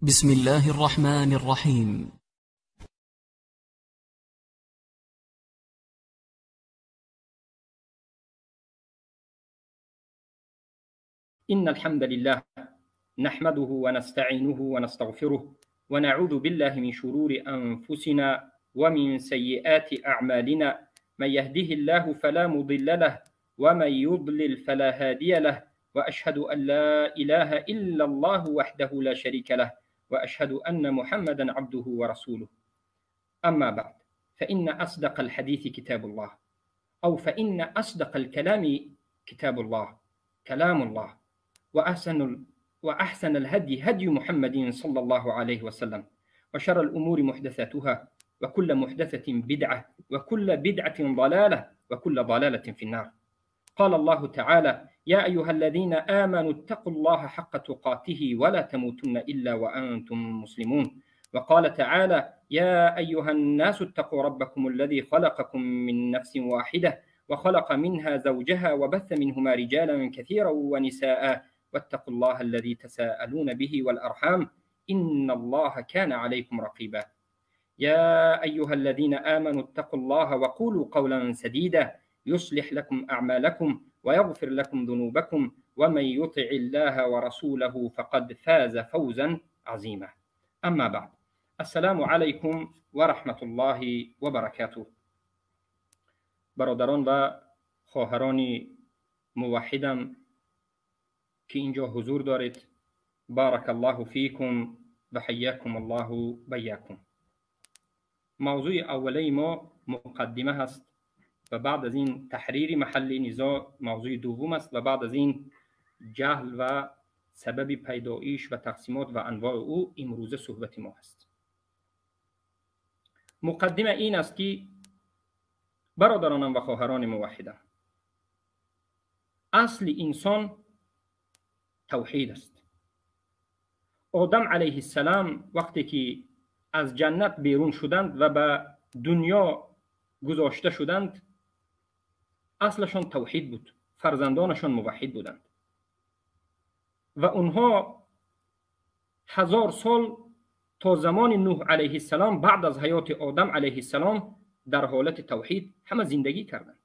بسم الله الرحمن الرحيم. إن الحمد لله نحمده ونستعينه ونستغفره ونعوذ بالله من شرور أنفسنا ومن سيئات أعمالنا، من يهده الله فلا مضل له ومن يضلل فلا هادي له، وأشهد أن لا إله إلا الله وحده لا شريك له، وأشهد أن محمدا عبده ورسوله. أما بعد، فإن أصدق الحديث كتاب الله، أو فإن أصدق الكلام كتاب الله كلام الله، وأحسن الهدي هدي محمد صلى الله عليه وسلم، وشر الأمور محدثاتها، وكل محدثة بدعة، وكل بدعة ضلالة، وكل ضلالة في النار. قال الله تعالى: يا أيها الذين آمنوا اتقوا الله حق تقاته ولا تموتن إلا وأنتم مسلمون. وقال تعالى: يا أيها الناس اتقوا ربكم الذي خلقكم من نفس واحدة وخلق منها زوجها وبث منهما رجالا كثيرا ونساء، واتقوا الله الذي تساءلون به والأرحام إن الله كان عليكم رقيبا. يا أيها الذين آمنوا اتقوا الله وقولوا قولا سديدا يصلح لكم أعمالكم ويغفر لكم ذنوبكم، ومن يطع الله ورسوله فقد فاز فوزا عظيما. أما بعد، السلام عليكم ورحمة الله وبركاته. برادران و خواهران موحدم که اینجا حضور دارید، بارک الله فیکم و حیاکم الله بیاکم. موضوع اولی ما مقدمه هست و بعد از این تحریر محل نزاع موضوع دوم است و بعد از این جهل و سبب پیدایش و تقسیمات و انواع او امروزه صحبت ما است. مقدمه این است که برادرانم و خواهران موحدم، اصل انسان توحید است. آدم علیه السلام وقتی که از جنت بیرون شدند و به دنیا گذاشته شدند، اصلشان توحید بود، فرزندانشان موحد بودند و اونها 1000 سال تا زمان نوح علیه السلام بعد از حیات آدم علیه السلام در حالت توحید همه زندگی کردند.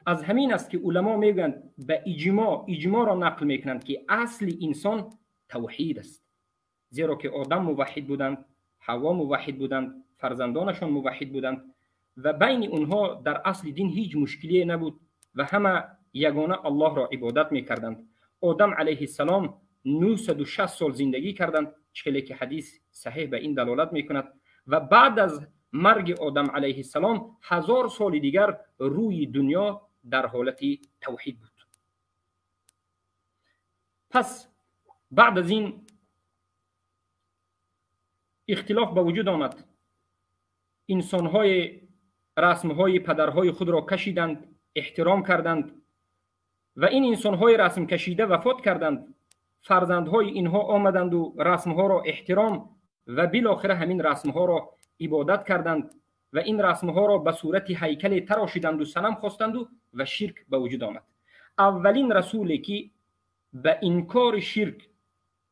از همین است که علما میگویند به اجماع را نقل میکنند که اصل انسان توحید است، زیرا که آدم موحد بودند، حوا موحد بودند، فرزندانشان موحد بودند و بین اونها در اصل دین هیچ مشکلی نبود و همه یگانه الله را عبادت میکردند. آدم علیه السلام 960 سال زندگی کردند، چه که حدیث صحیح به این دلالت میکند، و بعد از مرگ آدم علیه السلام 1000 سال دیگر روی دنیا در حالت توحید بود. پس بعد از این اختلاف به وجود آمد، انسان‌های رسم‌های پدرهای خود را کشیدند، احترام کردند و این انسان‌های رسم کشیده وفات کردند. فرزندهای اینها آمدند و رسم‌ها را احترام و بالاخره همین رسم‌ها را عبادت کردند و این رسم‌ها را به صورت هیکل تراشیدند و صنم خواستند و شرک به وجود آمد. اولین رسولی که به انکار شرک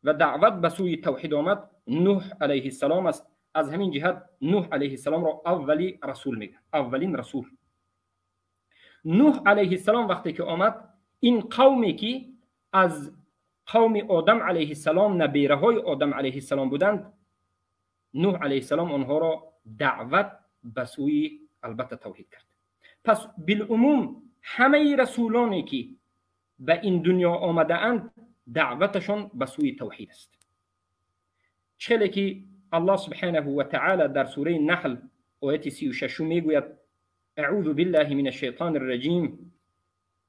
و دعوت به سوی توحید آمد نوح علیه السلام است. از همین جهت نوح علیه السلام را اولی رسول میگن، اولین رسول. نوح علیه السلام وقتی که آمد، این قومی که از قوم آدم علیه السلام، نبیره های آدم علیه السلام بودند، نوح علیه السلام آنها را دعوت به سوی البته توحید کرد. پس بالعموم همه رسولانی که به این دنیا آمده اند دعوتشان به سوی توحید است. چه که الله سبحانه و تعالی در سوره نحل آیت 36 میگوید: اعوذ بالله من الشیطان الرجیم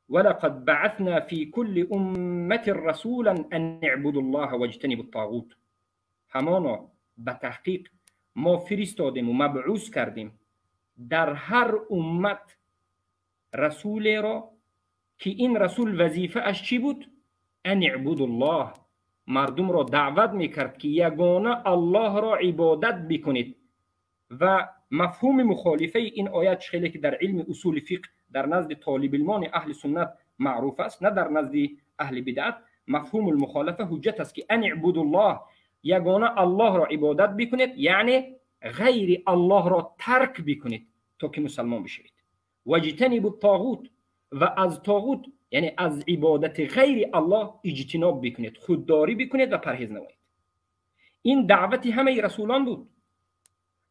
ولقد بعثنا في كل امة رسولا ان اعبدوا الله واجتنبوا الطاغوت. همانا به تحقیق ما فرستادیم و مبعوث کردیم در هر امت رسول را که این رسول وظیفه اش چی بود؟ ان اعبدوا الله. مردم را دعوت میکرد که یگانه الله را عبادت بکنید. و مفهوم مخالفه این آیت خیلی که در علم اصول فقه در نزد طالب علمان اهل سنت معروف است، نه در نزد اهل بدعت، مفهوم المخالفه حجت است که ان اعبدوا الله، Ягона Аллоҳро ибодат бикунед, яъне ғайри Аллоҳро тарк бикунед, то ки мусалмон бишавед. Ваҷтанибу тоғут, ва аз тоғут, яъне аз ибодати ғайри Аллоҳ иҷтиноб бикунед, худдорӣ бикунед ва парҳез намоед. Ин даъвати ҳамаи расулон буд,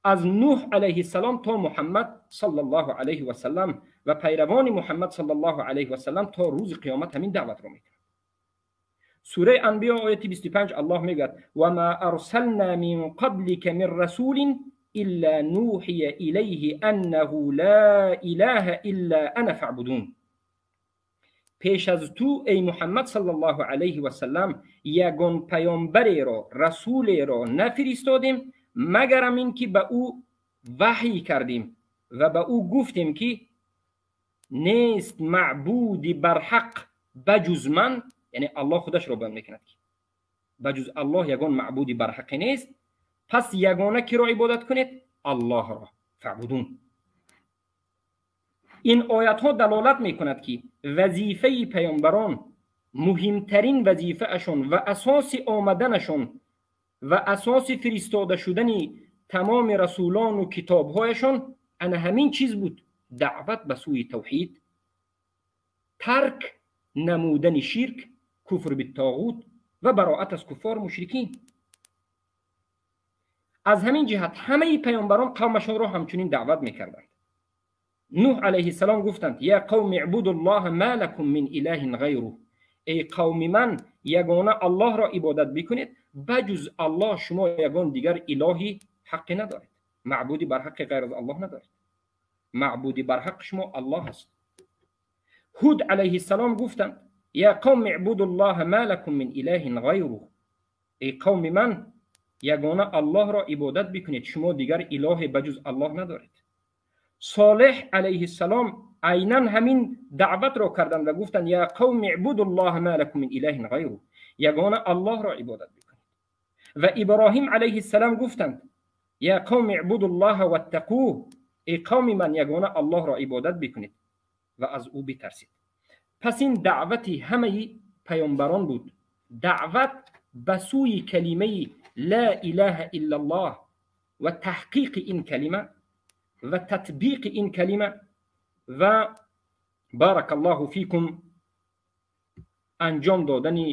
аз Нуҳ алайҳиссалом то Муҳаммад саллаллоҳу алайҳи васаллам ва пайравони Муҳаммад саллаллоҳу алайҳи васаллам то рӯзи қиёмат ҳамин даъватро мекунанд. Сураи Анбиё, ояти 25, Аллоҳ мегӯяд: ва ма арсална мин қаблика мин расулин илла нӯҳия илайҳи аннаҳу ла илаҳа илла ана фаъбудун. Пеш аз ту, эй Муҳаммад саллаллоҳу алайҳи васаллам, ягон паёмбареро, расулеро нафиристодем, магарам ин ки ба ӯ ваҳй кардем ва ба ӯ гуфтем, ки нест маъбуди барҳақ ба ҷуз ман. Яъне Аллоҳ худашро баён мекунад, ки ба ҷуз Аллоҳ ягон маъбуди барҳақе нест, пас ягона киро ибодат кунед? Аллоҳро. Фаъбудун. Ин оятҳо далолат мекунад, ки вазифаи паёмбарон, муҳимтарин вазифаашон ва асоси омаданашон ва асоси фиристода шудани тамоми расулону китобҳояшон ана ҳамин чиз буд: даъват ба сӯи тавҳид, тарк намудани ширк, куфр биттоғут ва бароат аз куффор, мушрикин. Аз ҳамин ҷиҳат ҳамаи паёмбарон қавмашонро ҳамчунин даъват мекарданд. Нуҳ алайҳиссалом гуфтанд: я қавми ибуду ллоҳа ма лакум мин илаҳин ғайруҳ. Эй қавми ман, ягона Аллоҳро ибодат бикунед, ба ҷуз Аллоҳ шумо ягон дигар илоҳи ҳаққе надоред, маъбуди барҳаққи ғайр аз Аллоҳ надоред, маъбуди барҳақ шумо Аллоҳ аст. Ҳуд алайҳиссалом гуфтанд: я қавми ибуду ллоҳа ма лакум мин илаҳин ғайруҳ. Эй қавми ман, ягона Аллоҳро ибодат бикунед, шумо дигар илоҳе ба ҷуз Аллоҳ надоред. Солеҳ алайҳиссалом айнан ҳамин даъватро карданд ва гуфтанд: я қавми ибуду ллоҳа ма лакум мин илаҳин ғайруҳ, ягона Аллоҳро ибодат бикунед. Ва Иброҳим алайҳиссалом гуфтанд: я қавми ибуду ллоҳа ваттақуҳ. Эй қавми ман, ягона Аллоҳро ибодат бикунед ва аз ӯ битарсед. Пас ин даъвати ҳамаи паёмбарон буд, даъват ба сӯи калимаи ла илаҳа иллаллоҳ ва таҳқиқи ин калима ва татбиқи ин калима ва, баракаллоҳу фикум, анҷом додани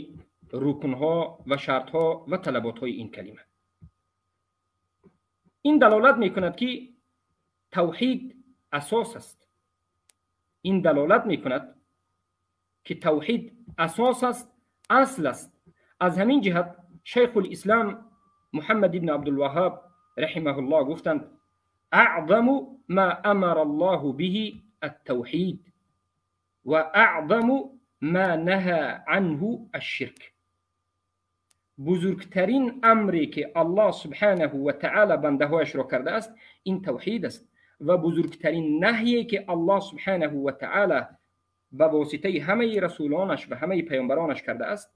рукнҳо ва шартҳо ва талаботҳои ин калима. Ин далолат мекунад, ки тавҳид асос аст. Ин далолат мекунад, ки тавҳид асос аст, асл аст. Аз ҳамин ҷиҳат Шайхулислам Муҳаммад ибн Абдулваҳҳоб раҳимаҳуллоҳ гуфтанд: аъзаму ма амара Аллоҳу биҳи аттавҳид ва аъзаму ма наҳа анҳу ашширк. Бузургтарин амре ки Аллоҳ субҳанаҳу ва таъала бандаҳояшро кардааст, ин тавҳид аст, ва бузургтарин наҳйе ки Аллоҳ субҳанаҳу ва таъала ба воситаи ҳамаи расулонаш ва ҳамаи паёмбаронаш кардааст,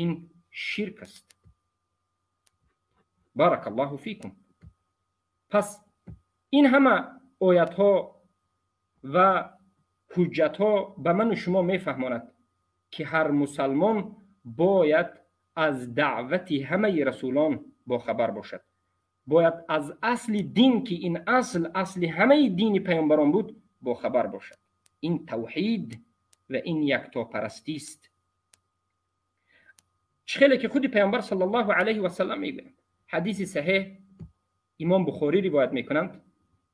ин ширк аст. Баракаллоҳу фикум. Пас ин ҳама оятҳо ва ҳуҷҷатҳо ба ману шумо мефаҳмонад, ки ҳар мусалмон бояд аз даъвати ҳамаи расулон бохабар бошад, бояд аз асли дин, ки ин асл асли ҳамаи дини паёмбарон буд, бохабар бошад. Ин тавҳид ва ин яктопарастист. Чӣ хеле ки худи паёмбар саллаллоҳу алайҳи васаллам мегӯянд, ҳадиси саҳеҳ, Имом Бухорӣ ривоят мекунанд,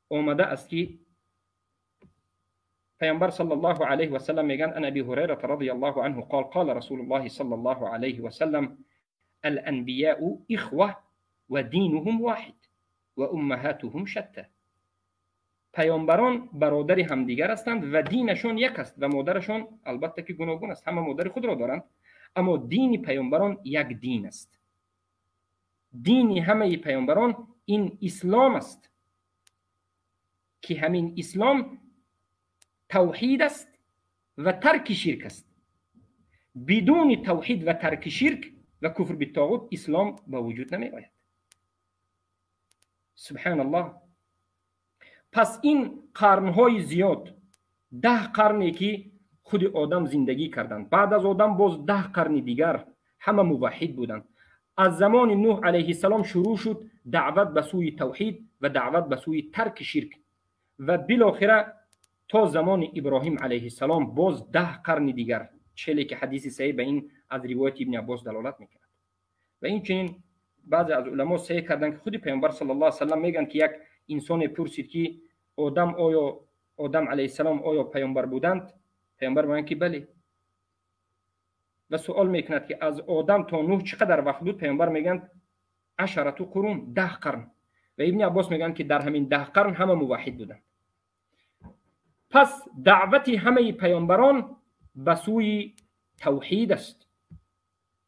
омада аст, ки паёмбар саллаллоҳу алайҳи васаллам мегӯянд: ан Аби Ҳурайрата радияллоҳу анҳу қол, қола Расулуллоҳи саллаллоҳу алайҳи васаллам: аланбияу ихва ва динуҳум воҳид ва уммаҳатуҳум шатта. Паёмбарон бародари ҳамдигар ҳастанд ва динашон як аст ва модарашон албатта ки гуногун аст, ҳама модари худро доранд, аммо дини паёмбарон як дин аст. Дини ҳамаи паёмбарон ин ислом аст, ки ҳамин ислом тавҳид аст ва тарки ширк аст. Бидуни тавҳид ва тарки ширк ва куфр биттоғут ислом ба вуҷуд намеояд. Субҳаналлоҳ. Пас ин қарнҳои зиёд, 10 қарне ки худи Одам зиндагӣ карданд, баъд аз Одам боз 10 қарни дигар, ҳама муваҳҳид буданд. Аз замони Нӯҳ алайҳиссалом шурӯъ шуд даъват ба сӯи тавҳид ва даъват ба сӯи тарки ширк ва билохира то замони Иброҳим алайҳиссалом боз 10 қарни дигар, челе ки ҳадиси саҳеҳ ба ин аз ривояти Ибни Аббос далолат мекунад. Ва инчунин баъзе аз уламо саъй карданд, ки худи Паёмбар саллаллоҳу алайҳи васаллам мегӯянд, ки як инсоне пурсид, ки Одам оё Одам алайҳиссалом оё паёмбар буданд? Паёмбар мегӯянд, ки бале. Ва суол мекунад, ки аз Одам то Нӯҳ чӣ қадар вақт буд? Паёмбар мегӯянд ашарату қурун, 10 қарн. Ва Ибни Аббос мегӯянд, ки дар ҳамин 10 қарн ҳама муваҳҳид буданд. Пас даъвати ҳамаи паёмбарон ба сӯи тавҳид аст,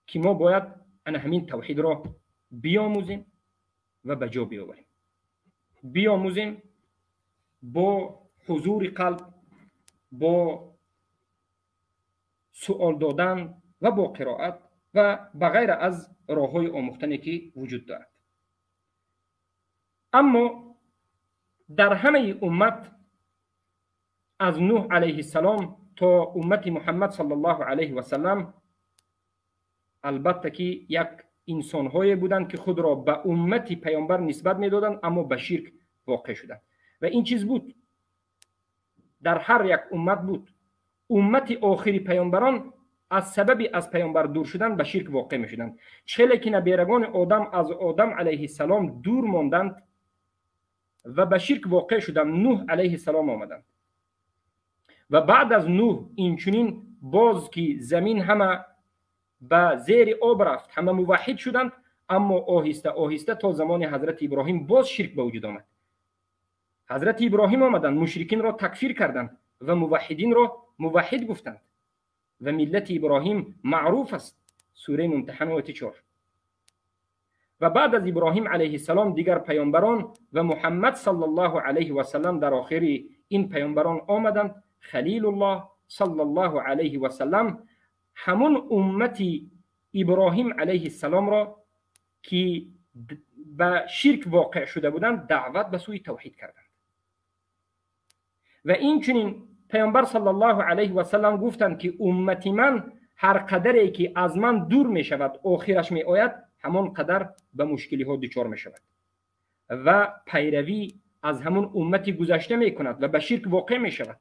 ки мо бояд ана ҳамин тавҳидро биомӯзем ва ба ҷо биёварем. Биомӯзем бо ҳузури қалб, бо суол додан ва бо қироат ва ба ғайра аз роҳҳои омӯхтане, ки вуҷуд дорад. Аммо дар ҳамаи уммат аз Нӯҳ алайҳиссалом то уммати Муҳаммад саллаллоҳу алайҳи васаллам албатта ки як инсонҳое буданд, ки худро ба уммати паёмбар нисбат медоданд, аммо ба ширк воқеъ шуданд. Ва ин чиз буд, дар ҳар як уммат буд. Уммати охири паёмбарон аз сабаби аз паёмбар дур шудан ба ширк воқеъ мешуданд. Челе ки наберагони Одам аз Одам алайҳиссалом дур монданд ва ба ширк воқеъ шуданд, Нӯҳ алайҳиссалом омаданд. Ва баъд аз Нӯҳ инчунин боз ки замин ҳама ба зери об рафт, ҳама муваҳҳид шуданд, аммо оҳиста оҳиста то замони ҳазрати Иброҳим боз ширк ба вуҷуд омад. Ҳазрати Иброҳим омаданд, мушрикинро такфир карданд ва муваҳҳидинро муваҳҳид гуфтанд. Ва миллати Иброҳим маъруф аст, сураи Мумтаҳана ояти 4. Ва баъд аз Иброҳим алайҳиссалом дигар паёмбарон ва Муҳаммад саллаллоҳу алайҳи васаллам дар охири ин паёмбарон омаданд. Халилуллоҳ саллаллоҳу алайҳи васаллам ҳамун уммати Иброҳим алайҳиссаломро, ки ба ширк воқеъ шуда буданд, даъват ба сӯи тавҳид карданд. Ва инчунин Паёмбар саллаллоҳу алайҳи васаллам гуфтанд, ки уммати ман ҳар қадаре ки аз ман дур мешавад, охираш меояд, ҳамон қадар ба мушкилиҳо дучор мешавад ва пайравӣ аз ҳамон уммати гузашта мекунад ва ба ширк воқеъ мешавад.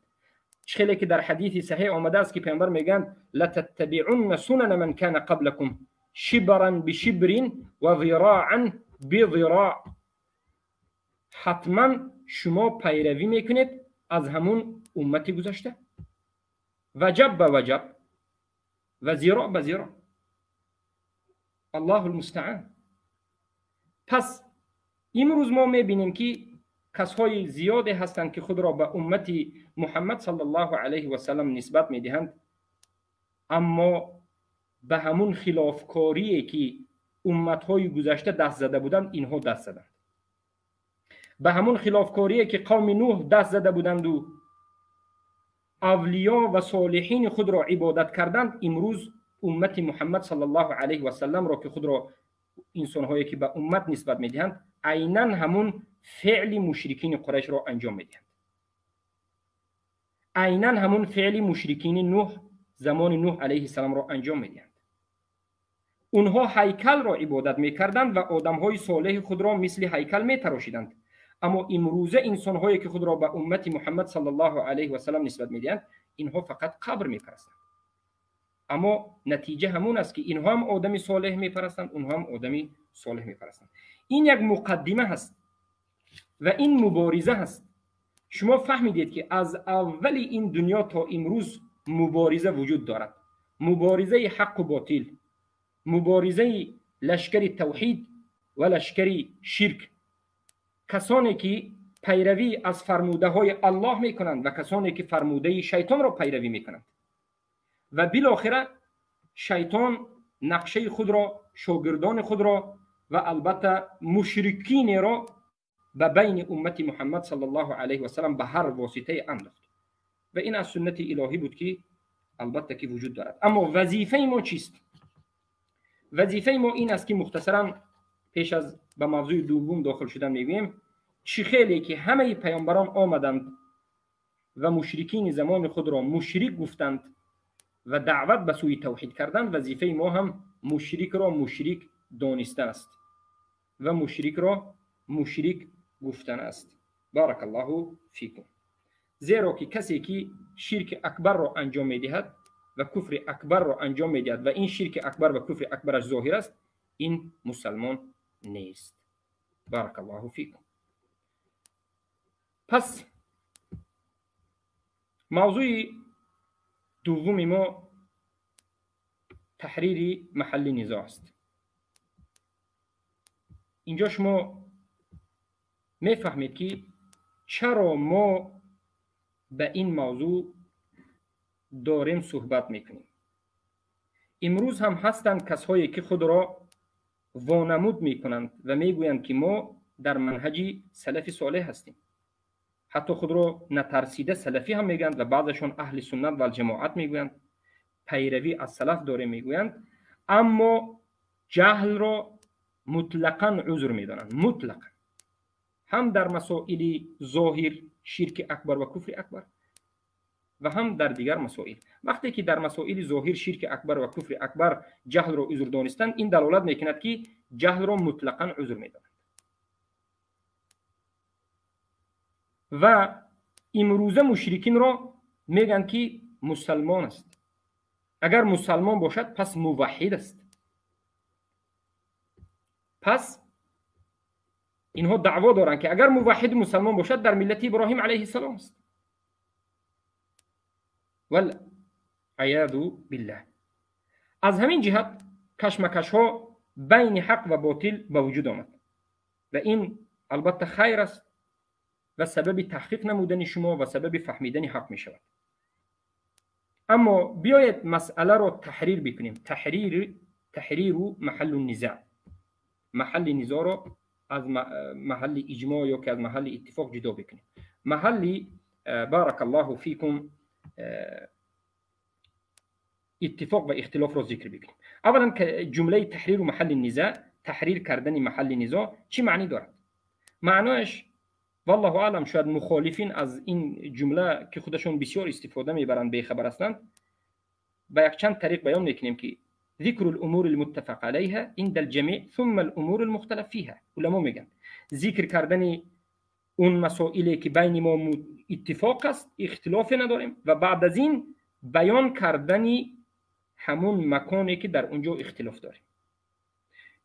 Хеле ки дар ҳадиси саҳеҳ омадааст, ки Паёмбар мегӯянд: лататтабиъунна сунана ман кана қаблакум шибран бишибрин ва зироан бизироъ. Ҳатман шумо пайравӣ мекунед аз ҳамун уммати гузашта, ваҷаб ба ваҷаб ва зироъ ба зироъ. Аллоҳу лмустаъан. Пас имрӯз мо мебинем, ки касҳои зиёде ҳастанд, ки худро ба уммати Муҳаммад саллаллоҳу алайҳи васаллам нисбат медиҳанд, аммо ба ҳамун хилофкорие, ки умматҳои гузашта даст зада буданд, инҳо даст заданд. Ба ҳамун хилофкорие, ки қавми Нӯҳ даст зада буданду авлиё ва солиҳини худро ибодат карданд, имрӯз уммати Муҳаммад саллаллоҳу алайҳи васалламро, ки худро инсонҳое ки ба уммат нисбат медиҳанд, айнан ҳамун феъли мушрикини Қурайшро анҷом медиҳанд. Айнан ҳамун феъли мушрикини Нӯҳ замони Нӯҳ алайҳиссаломро анҷом медиҳанд. Онҳо ҳайкалро ибодат мекарданд ва одамҳои солеҳи худро мисли ҳайкал метарошиданд. Аммо имрӯза инсонҳое, ки худро ба уммати Муҳаммад саллаллоҳу алайҳи васаллам нисбат медиҳанд, инҳо фақат қабр мепарастанд. Аммо натиҷа ҳамун аст, ки инҳо ҳам одами солеҳ мепарастанд, онҳо ҳам одами солеҳ мепарастанд. Ин як муқаддима ҳаст ва ин мубориза ҳаст. Шумо фаҳмидед, ки аз аввали ин дунё то имрӯз мубориза вуҷуд дорад. Муборизаи ҳаққу ботил, муборизаи лашкари тавҳид ва лашкари ширк. Касоне ки пайравӣ аз фармудаҳои Аллоҳ мекунанд ва касоне ки фармудаи шайтонро пайравӣ мекунанд. Ва билохира шайтон нақшаи худро, шогирдони худро ва албатта мушрикинеро ба байни уммати Муҳаммад саллаллоҳу алайҳи васаллам ба ҳар воситае андохт. Ва ин аз суннати илоҳӣ буд, ки албатта ки вуҷуд дорад. Аммо вазифаи мо чист? Вазифаи мо ин аст, ки мухтасаран пеш аз ба мавзӯи дуввум дохил шудан мегӯем, чӣ хеле ки ҳамаи паёмбарон омаданд ва мушрикини замони худро мушрик гуфтанд ва даъват ба сӯи тавҳид карданд, вазифаи мо ҳам мушрикро мушрик донистан аст ва мушрикро мушрик гуфтан аст. Барак Аллоҳу фикум. Зеро ки касе ки ширки акбарро анҷом медиҳад ва куфри акбарро анҷом медиҳад ва ин ширки акбар ва куфри акбараш зоҳир аст, ин мусалмон нест. Барак Аллоҳу фикум. Пас мавзӯи дуввуми мо таҳрири маҳалли низоъ аст. Инҷо шумо мефаҳмед, ки чаро мо ба ин мавзӯъ дорем суҳбат мекунем. Имрӯз ҳам ҳастанд касҳое, ки худро вонамуд мекунанд ва мегӯянд, ки мо дар манҳаҷи салафи солеҳ ҳастем. Ҳатто худро натарсида салафӣ ҳам мегӯянд ва баъзешон аҳли суннат валҷамоат мегӯянд, пайравӣ аз салаф дорем мегӯянд, аммо ҷаҳлро мутлақан узр медонанд. Мутлақан ҳам дар масоили зоҳир, ширки акбар ва куфри акбар, ва ҳам дар дигар масоил. Вақте ки дар масоили зоҳир, ширки акбар ва куфри акбар, ҷаҳлро узр донистанд, ин далолат мекунад, ки ҷаҳлро мутлақан узр медонанд. Ва имрӯза мушрикинро мегӯянд, ки мусалмон аст. Агар мусалмон бошад, пас муваҳҳид аст. Пас инҳо даъво доранд, ки агар муваҳҳид мусалмон бошад, дар миллати Иброҳим алайҳиссалом аст. Валъияду биллаҳ. Аз ҳамин ҷиҳат кашмакашҳо байни ҳақ ва ботил ба вуҷуд омад ва ин албатта хайр аст ва сабаби таҳқиқ намудани шумо ва сабаби фаҳмидани ҳақ мешавад. Аммо биёед масъаларо таҳрир бикунем. Таҳриру маҳаллу низоъ. Маҳалли низоъро аз маҳалли иҷмоъ ё ки аз маҳалли иттифоқ ҷудо бикунем. Маҳалли, барак Аллоҳу фикум, иттифоқ ва ихтилофро зикр бикунем. Аввалан ҷумлаи таҳриру маҳалли низоъ, таҳрир кардани маҳалли низоъ чӣ маънӣ дорад? Маънояш, валлоҳу аълам, шояд мухолифин аз ин ҷумла, ки худашон бисёр истифода мебаранд, бехабар ҳастанд, ба якчанд тариқ баён мекунем, ки ذكر الأمور المتفق عليها عند الجميع ثم الأمور المختلف فيها. علما میگن ذکر کردن اون مسائلی که بین ما اتفاق است، اختلاف نداریم، و بعد از این بیان کردن همون مکانی که در اونجا اختلاف داریم.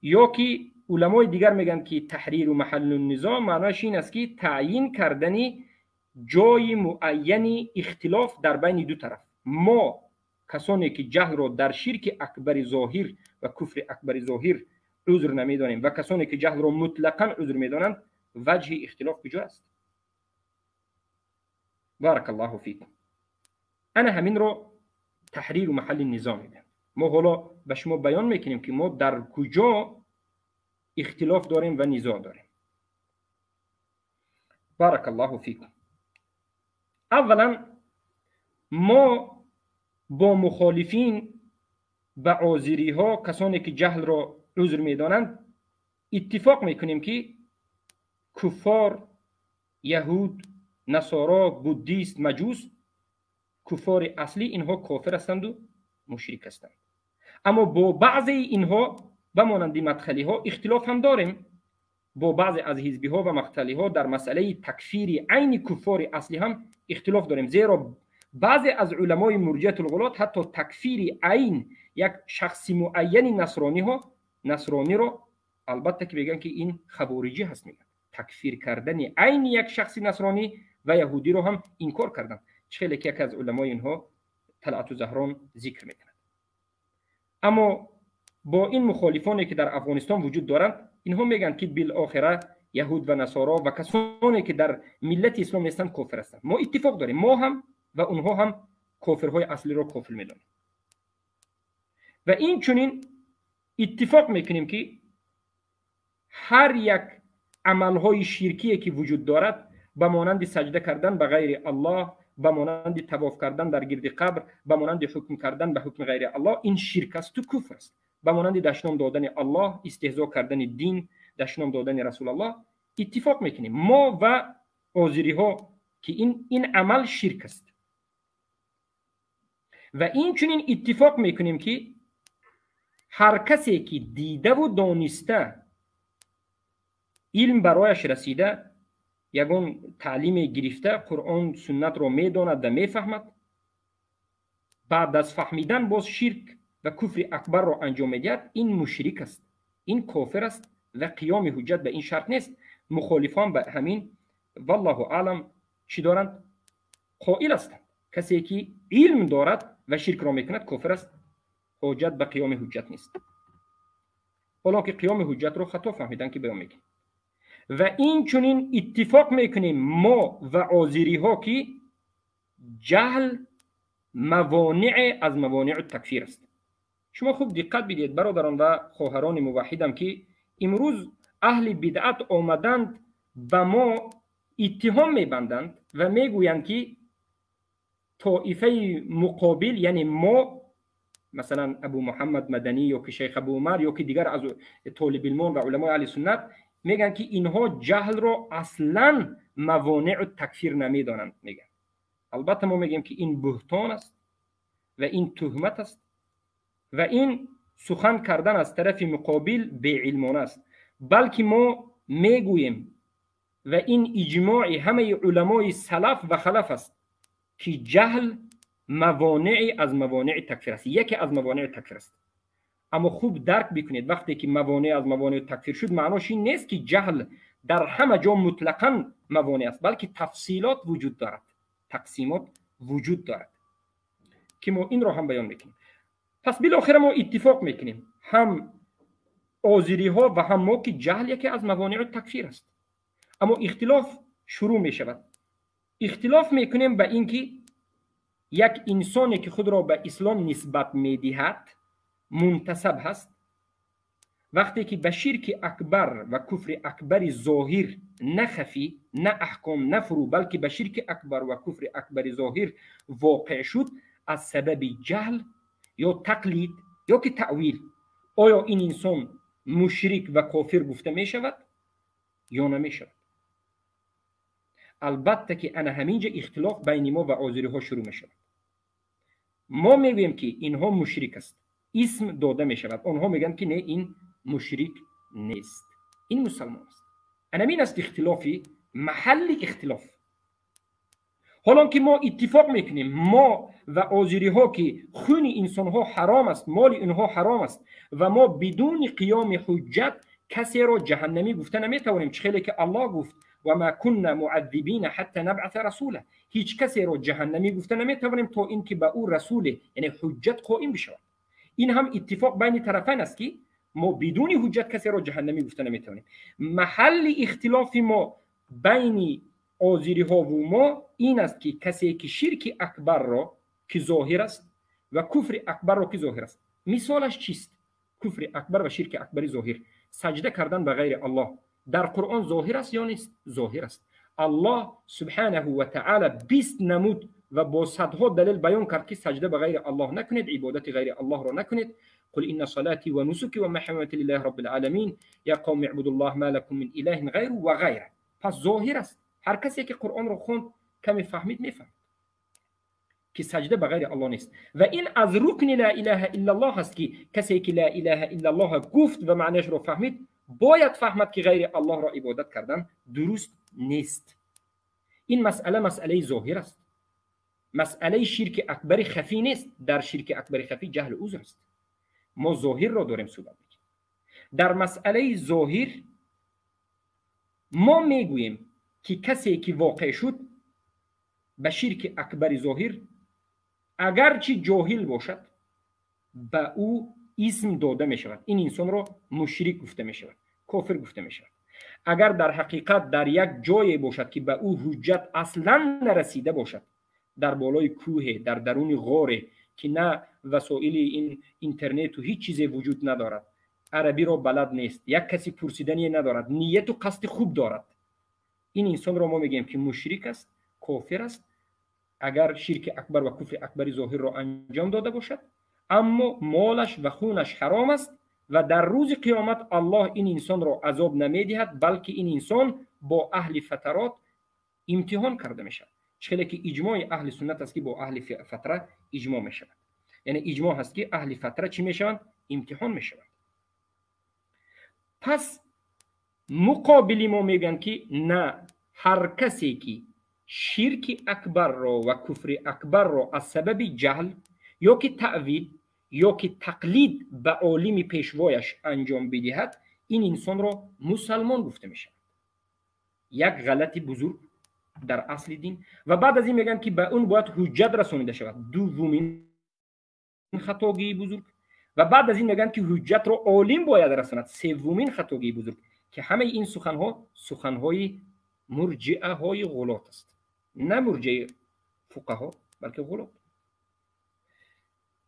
یا که علمای دیگر میگن که تحریر و محل النزاع معناش این است که تعیین کردن جای معین اختلاف در بین دو طرف. ما کسانی که جهل را در شرک اکبر ظاهر و کفر اکبر ظاهر عذر نمیدانیم و کسانی که جهل را مطلقا عذر میدانند، وجه اختلاف کجا است؟ بارک الله فیکم. انا همین رو تحریر و محل النزاع میگم. ما حالا به شما بیان میکنیم که ما در کجا اختلاف داریم و نزاع داریم. بارک الله فیکم. اولا ما با مخالفین و آذری ها، کسانی که جهل را عذر میدانند، اتفاق میکنیم که کفار، یهود، نصارا، بودیست، مجوس، کفار اصلی، اینها کافر هستند و مشرک هستند. اما با بعضی اینها به مانند مدخلی ها اختلاف هم داریم. با بعضی از حزبی ها و مقتلی ها در مسئله تکفیر عین کفار اصلی هم اختلاف داریم، زیرا بعضی از علمای مرجئه الغلات حتی تکفیر عین یک شخص معین نصرانی را البته که میگن که این خبارجی هست، میگن تکفیر کردن عین یک شخص نصرانی و یهودی رو هم انکار کردن، خیلی که یک از علمای اینها طلعت زهران ذکر میکنند. اما با این مخالفانی که در افغانستان وجود دارند، اینها میگن که بالاخره یهود و نصارا و کسانی که در ملت اسلام نیستند کافر هستند. ما اتفاق داریم، ما هم و اونها هم کافرهای اصلی را کافر میدانیم و این چنین اتفاق میکنیم که هر یک عملهای شرکی که وجود دارد، به مانند سجده کردن به غیر الله، به مانند طواف کردن در گرد قبر، به مانند حکم کردن به حکم غیر الله، این شرک است و کفر است. به مانند دشنام دادن الله، استهزا کردن دین، دشنام دادن رسول الله، اتفاق میکنیم ما و آذری ها که این عمل شرک است. و این چنین اتفاق میکنیم که Ҳар касе ки дидаву дониста илм барояш расида, ягон таълиме гирифта, Қуръон суннатро медонад ва мефаҳмад, баъд аз фаҳмидан боз ширк ва куфри акбарро анҷом медиҳад, ин мушрик аст, ин кофир аст ва қиёми ҳуҷҷат ба ин шарт нест. Мухолифон ба ҳамин валлоҳу аълам чӣ доранд? Қоил ҳастанд. Касе ки илм дорад ва ширкро мекунад, кофир аст, ҳоҷат ба қиёми ҳуҷҷат нест. Ҳоло ки қиёми ҳуҷҷатро хато фаҳмидан ки баён мекунем. Ва инчунин иттифоқ мекунем мо ва озириҳо ки ҷаҳл мавоние аз мавониу такфир аст. Шумо хуб диққат бидиҳед, бародарон ва хоҳарони муваҳҳидам, ки имрӯз аҳли бидъат омаданд ба мо иттиҳом мебанданд ва мегӯянд ки тоифаи муқобил, яъне мо, масалан Абу Муҳаммад Маданӣ ё ки шайх Абу Умар ё ки дигар аз толибилмон ва уламои аҳли суннат, мегӯянд ки инҳо ҷаҳлро аслан мавонеъу такфир намедонанд. Мегӯянд. Албатта мо мегӯем ки ин буҳтон аст ва ин туҳмат аст ва ин сухан кардан аз тарафи муқобил беилмона аст, балки мо мегӯем ва ин иҷмои ҳамаи уламои салаф ва халаф аст ки ҷаҳл мавонеи аз мавонеи такфир аст, яке аз мавонеи такфир аст. Аммо хуб дарк бикунед, вақте ки мавонеъ аз мавонеи такфир шуд, маънош ин нест ки ҷаҳл дар ҳама ҷо мутлақан мавонеъ аст, балки тафсилот вуҷуд дорад, тақсимот вуҷуд дорад ки мо инро ҳам баён мекунем. Пас билохира мо иттифоқ мекунем ҳам озириҳо ва ҳам мо ки ҷаҳл яке аз мавонеъу такфир аст. Аммо ихтилоф шурӯъ мешавад. Ихтилоф мекунем ба ин ки як инсоне ки худро ба ислом нисбат медиҳад, мунтасаб ҳаст, вақте ки ба ширки акбар ва куфри акбари зоҳир, на хафӣ, на аҳком, на фурӯ, балки ба ширки акбар ва куфри акбари зоҳир воқеъ шуд аз сабаби ҷаҳл ё тақлид ё ки таъвил, оё ин инсон мушрик ва кофир гуфта мешавад ё намешавад? Албатта ки ана ҳамин ҷа ихтилоф байни мо ва озириҳо шурӯъ мешавад. Мо мегӯем ки инҳо мушрик аст, исм дода мешавад. Онҳо мегӯянд ки не, ин мушрик нест, ин мусалмон аст. Анамин аст ихтилофи маҳалли ихтилоф. Ҳолон ки мо иттифоқ мекунем мо ва озириҳо ки хуни инсонҳо ҳаром аст, моли инҳо ҳаром аст ва мо бидуни қиёми ҳуҷҷат касеро ҷаҳаннамӣ гуфта наметавонем, чӣ хеле ки Аллоҳ гуфт: ва ма кунна муаззибина ҳатта набъаса расула. Ҳеҷ касеро ҷаҳаннамӣ гуфта наметавонем то ин ки ба ӯ расуле, яъне ҳуҷҷат қоим бишавад. Ин ҳам иттифоқ байни тарафайн аст ки мо бидуни ҳуҷҷат касеро ҷаҳаннамӣ гуфта наметавонем. Маҳалли ихтилофи мо байни озириҳову мо ин аст ки касе ки ширки акбарро ки зоҳир аст ва куфри акбарро ки зоҳир аст. Мисолаш чист? Куфри акбар ва ширки акбари зоҳир: саҷда кардан ба ғайри Аллоҳ дар Қуръон зоҳир аст ё нест? Зоҳир аст. Аллоҳ субҳанаҳу ва таъала 20 намуд ва бо садҳо далел баён кард ки саҷда ба ғайри Аллоҳ накунед, ибодати ғайри Аллоҳро накунед. قل إن صلاتي ونسكي ومحياي لله رب العالمين يا قوم اعبدوا الله ما لكم من إله غيره وغيره. پس ظاهر است. هر کسی که قرآن رو خوند کمی فهمید میفهمد که سجده به غیر الله نیست و این از رکن لا اله الا الله است که کسی که لا اله الا الله گفت و معنیش رو فهمید باید فهمد که غیر الله را عبادت کردن درست نیست. این مسئله مسئله ظاهر است. مسئله شرک اکبر خفی نیست. در شرک اکبر خفی جهل عذر است. ما ظاهر را داریم صحبت میکنیم. در مسئله ظاهر ما میگوییم که کسی که واقع شد به شرک اکبر ظاهر اگرچه جاهل باشد به او اسم داده می شود. این انسان را مشرک گفته می شود، کافر گفته می شود. اگر در حقیقت در یک جای باشد که به او حجت اصلا نرسیده باشد، در بالای کوه، در درون غار که نه وسایل این اینترنت و هیچ چیزی وجود ندارد، عربی را بلد نیست، یک کسی پرسیدنی ندارد، نیت و قصد خوب دارد، این انسان را ما میگیم که مشرک است، کافر است، اگر شرک اکبر و کفر اکبر ظاهر را انجام داده باشد، اما مالش و خونش حرام است و در روز قیامت الله این انسان را عذاب نمیدهد، بلکه این انسان با اهل فترات امتحان کرده میشود. چخیلی که اجماع اهل سنت است که با اهل فتره اجماع میشود. یعنی اجماع هست که اهل فتره چی میشوند؟ имтиҳон мешаванд. Пас муқобили мо мегӯянд, ки на, ҳар касе ки ширки акбарро ва куфри акбарро аз сабаби ҷаҳл ё ки таъвил ё ки тақлид ба олими пешвояш анҷом бидиҳад, ин инсонро мусалмон гуфта мешавад. Як ғалати бузург дар асли дин. Ва баъд аз ин мегӯянд, ки ба он бояд ҳуҷҷат расонида шавад, дуввумин хатогии бузург. Ва баъд аз ин мегӯянд, ки ҳуҷҷатро олим бояд расонад, севвумин хатогии бузург, ки ҳамаи ин суханҳо суханҳои мурҷиаҳои ғулот аст, на мурҷиаи фуқаҳо, балки ғулот.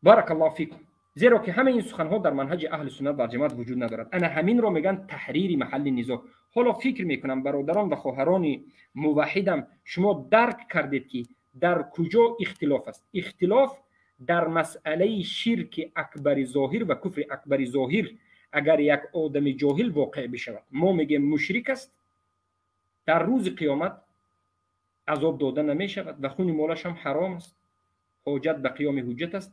Барак Аллоҳу фикум. Зеро ки ҳамаи ин суханҳо дар манҳаҷи аҳли суннат вал ҷамоат вуҷуд надорад. Ана ҳаминро мегӯянд таҳрири маҳалли низоъ. Ҳоло фикр мекунам, бародарон ва хоҳарони муваҳҳидам, шумо дарк кардед, ки дар куҷо ихтилоф аст. Ихтилоф дар масъалаи ширки акбари зоҳир ва куфри акбари зоҳир. Агар як одами ҷоҳил воқеъ бишавад, мо мегӯем мушрик аст, дар рӯзи қиёмат азоб дода намешавад ва хуни молаш ҳам ҳаром аст, ҳоҷат ба қиёми ҳуҷҷат аст.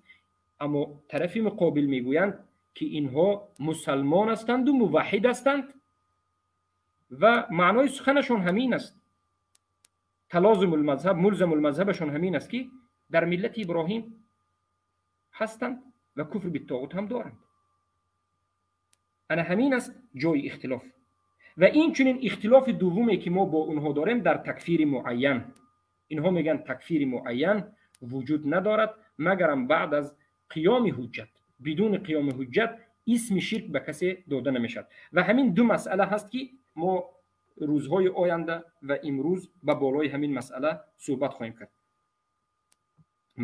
Аммо тарафи муқобил мегӯянд, ки инҳо мусалмон ҳастанду муваҳҳид ҳастанд ва маънои суханашон ҳамин аст. Талозумулмазҳаб, мулзамулмазҳабашон ҳамин аст, ки дар миллати Иброҳим ҳастанд ва куфр биттоғут ҳам доранд. Ана ҳамин аст ҷои ихтилоф. Ва инчунин ихтилофи дуввуме, ки мо бо онҳо дорем, дар такфири муайян. Инҳо мегӯянд, такфири муайян вуҷуд надорад, магарам баъд аз қиёми ҳуҷҷат. Бидуни қиёми ҳуҷҷат исми ширк ба касе дода намешавад. Ва ҳамин ду масъала ҳаст, ки мо рӯзҳои оянда ва имрӯз ба болои ҳамин масъала суҳбат хоҳем кард.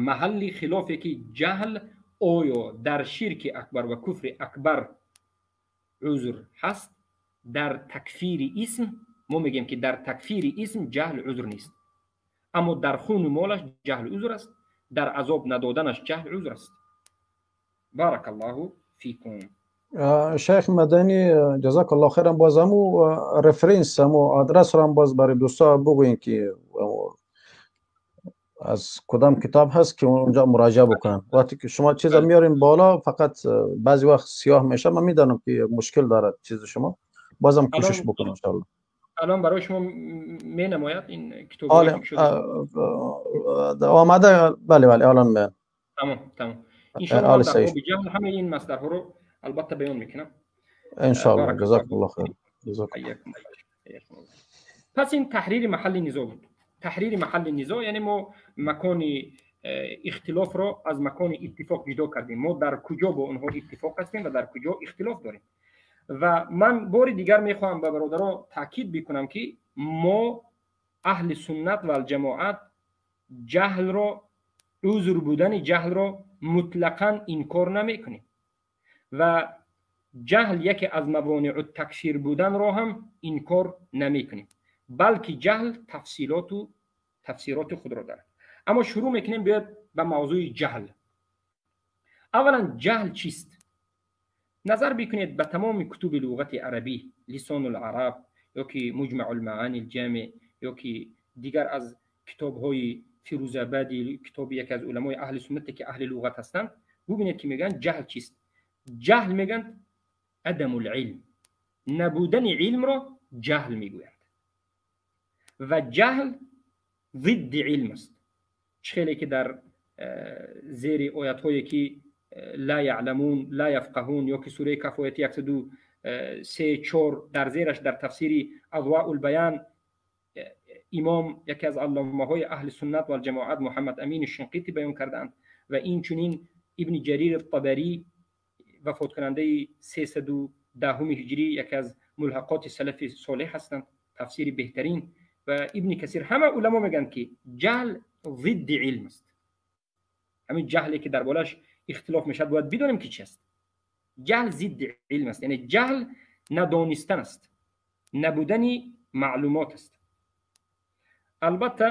Маҳалли хилофе, ки ҷаҳл оё дар ширки акбар ва куфри акбар узр ҳаст, дар такфири исм мо мегӯем, ки дар такфири исм ҷаҳл узр нест, аммо дар хуну молаш ҷаҳл узр аст, дар азоб надоданаш ҷаҳл узр аст. Барак Аллоҳу фикум. Шайх Маданӣ, ҷазак Аллоҳ хайран. Боз ҳаму reference, ҳаму адресро ҳам боз барои дӯстҳо бигӯем, ки аз кадом китоб ҳаст, ки онҷо муроҷиа бикунанд. Вақте ки шумо чиза меорем боло, фақат баъзе вақт сиёҳ меша. Ман медонам, ки мушкил дорад чизи шумо, бозам кӯшиш бикунем, иншоаллоҳ. Алон барои шумо менамояд ин китоб? Омада, бале, алон. Тамом, иншоаллоҳ, дар боби ҷаҳл ҳамаи ин масдарҳоро албатта баён мекунам. Иншоаллоҳ, ҷазакуллоҳ хайр. Пас ин таҳрири маҳалли низоъ буд. Таҳрири маҳалли низоъ, яъне мо макони ихтилофро аз макони иттифоқ ҷудо кардем, мо дар куҷо бо онҳо иттифоқ ҳастем ва дар куҷо ихтилоф дорем. Ва ман бори дигар мехоҳам ба бародаро таъкид бикунам, ки мо, аҳли суннат валҷамоат, ҷаҳлро, узр будани ҷаҳлро мутлақан инкор намекунем ва ҷаҳл яке аз мавонеъу такфир буданро ҳам инкор намекунем, балки ҷаҳл тафсилоту тафсироти худро дорад. Аммо шурӯъ мекунем, биёяд ба мавзӯи ҷаҳл. Аввалан, ҷаҳл чист? Назар бикунед ба тамоми кутуби луғати арабӣ, Лисону лараб ё ки Муҷмау лмаани лҷамеъ ё ки дигар аз китобҳои Фирӯзабади, китоби яке аз уламои аҳли суннате, ки аҳли луғат ҳастанд, бубинед, ки мегӯянд ҷаҳл чист. Ҷаҳл мегӯянд адаму лилм, набудани илмро ҷаҳл мегӯянд. Ва ҷаҳл зидди илм аст. Чӣ хеле ки дар зери оятҳое, ки ла яъламун, ла яфқаҳун, ё ки сураи Каҳф, ояти 103, 4, дар зераш дар тафсири Азваулбаян имом, яке аз алломаҳои аҳли суннат валҷамоат, Муҳаммад Амини Шинқитӣ баён кардаанд ва инчунин Ибни Ҷарир Табарӣ, вафоткунандаи 310-уми ҳиҷрӣ, яке аз мулҳақоти салафи солеҳ ҳастанд, тафсири беҳтарин, ва Ибни Касир, ҳама уламо мегӯянд, ки ҷаҳл зидди илм аст. Ҳамин ҷаҳле, ки дар болаш ихтилоф мешавад, бояд бидонем, ки чи аст. Ҷаҳл зидди илм аст, яъне ҷаҳл надонистан аст, набудани маълумот аст. Албатта,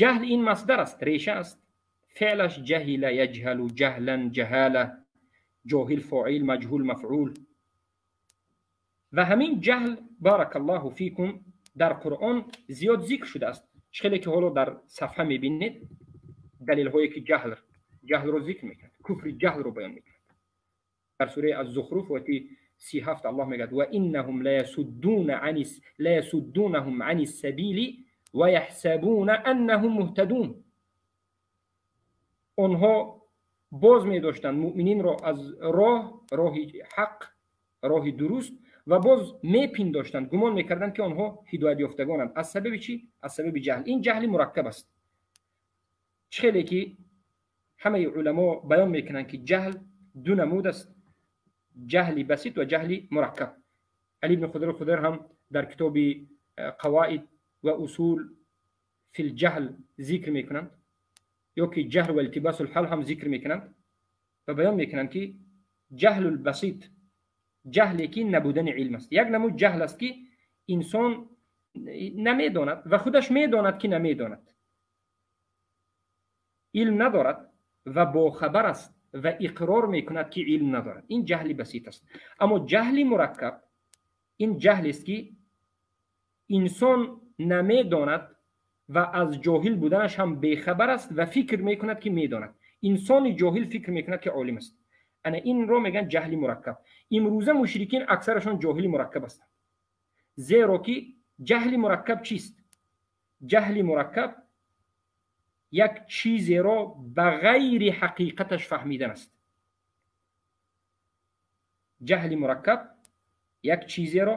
ҷаҳл ин масдар аст, реша аст, феълаш ҷаҳила яҷҳалу ҷаҳлан ҷаҳала, ҷоҳил фоил, маҷҳул мафъул. Ва ҳамин ҷаҳл, баракаллоҳу фикум, дар Қуръон зиёд зикр шудааст. Чӣ хеле ки ҳоло дар сафҳа мебинед, далелҳое, ки ҷаҳлро зикр мекунад, куфри ҷаҳлро баён мекунад. Дар сураи аз-Зухруф ояти 37 Аллоҳ мегӯяд: ва иннаҳум лаясуддунаҳум ани ссабили ва яҳсабуна аннаҳум муҳтадун. Онҳо боз медоштанд муъмининро аз роҳ, роҳи ҳақ, роҳи дуруст, ва боз мепиндоштанд, гумон мекарданд, ки онҳо ҳидоятёфтагонанд. Аз сабаби чӣ? Аз сабаби ҷаҳл. Ин ҷаҳли мураккаб аст. Чӣ хеле ки ҳамаи уламо баён мекунанд, ки ҷаҳл ду намуд аст: ҷаҳли басит ва ҷаҳли мураккаб. Али ибни Худайр Худайр ҳам дар китоби Қаваид ва усул фил ҷаҳл зикр мекунанд, ё ки ҷаҳл ва илтибасул ҳал ҳам зикр мекунанд ва баён мекунанд, ки ҷаҳлул басит ҷаҳле ки набудани илм аст. Як намуд ҷаҳл аст, ки инсон намедонад ва худаш медонад, ки намедонад, илм надорад ва бохабар аст ва иқрор мекунад, ки илм надорад. Ин ҷаҳли басит аст. Аммо ҷаҳли мураккаб ин ҷаҳлест, ки инсон намедонад ва аз ҷоҳил буданаш ҳам бехабар аст ва фикр мекунад, ки медонад. Инсони ҷоҳил фикр мекунад, ки олим аст. Ана инро мегӯянд ҷаҳли мураккаб. Имрӯза мушрикин аксарашон ҷоҳили мураккаб ҳастанд, зеро ки ҷаҳли мураккаб чист? Ҷаҳли мураккаб як чизеро ба ғайри ҳақиқаташ фаҳмидан аст. Ҷаҳли мураккаб як чизеро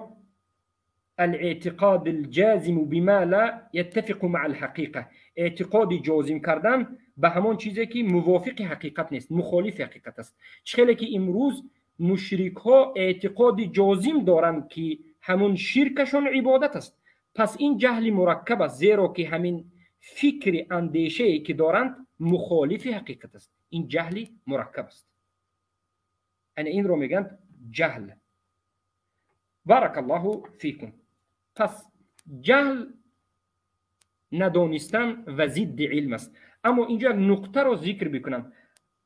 الاعتقاد الجازم بما لا يتفق مع الحقيقة، اعتقاد جازم کردن به همان چیزی که موافق حقیقت نیست، مخالف حقیقت است. چه که امروز مشرک ها اعتقاد جازم دارند که همون شرکشون عبادت است. پس این جهل مرکب است، زیرا که همین فکر اندیشه که دارند مخالف حقیقت است. این جهل مرکب است. انا این رو میگن جهل. بارک الله فیکم. پس جهل ندانستن و ضد علم است. اما اینجا یک نقطه رو ذکر بکنم.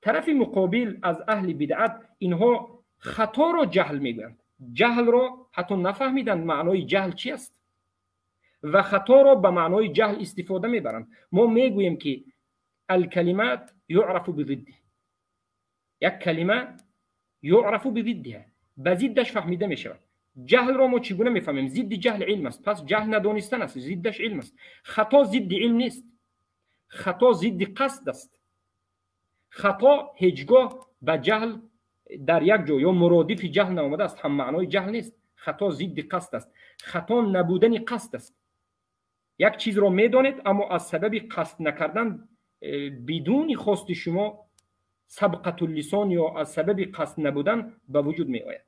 طرف مقابل از اهل بدعت اینها خطا رو جهل میگویند. جهل رو حتی نفهمیدند معنای جهل چی است و خطا رو به معنای جهل استفاده میبرند. ما میگوییم که الکلمات یعرف بضده، یک کلمه یعرف بضدها، به ضدش فهمیده میشود. جهل رو ما چگونه میفهمیم؟ ضد جهل علم است. پس جهل ندانستن است، ضدش علم است. خطا ضد علم نیست، خطا ضد قصد است. خطا هیچگاه به جهل در یک جا یا مرادف جهل نامده است، هم معنای جهل نیست. خطا ضد قصد است. خطا نبودن قصد است. یک چیز رو میدانید اما از سبب قصد نکردن بدون خواست شما سبقت اللسان یا از سبب قصد نبودن به وجود می آید.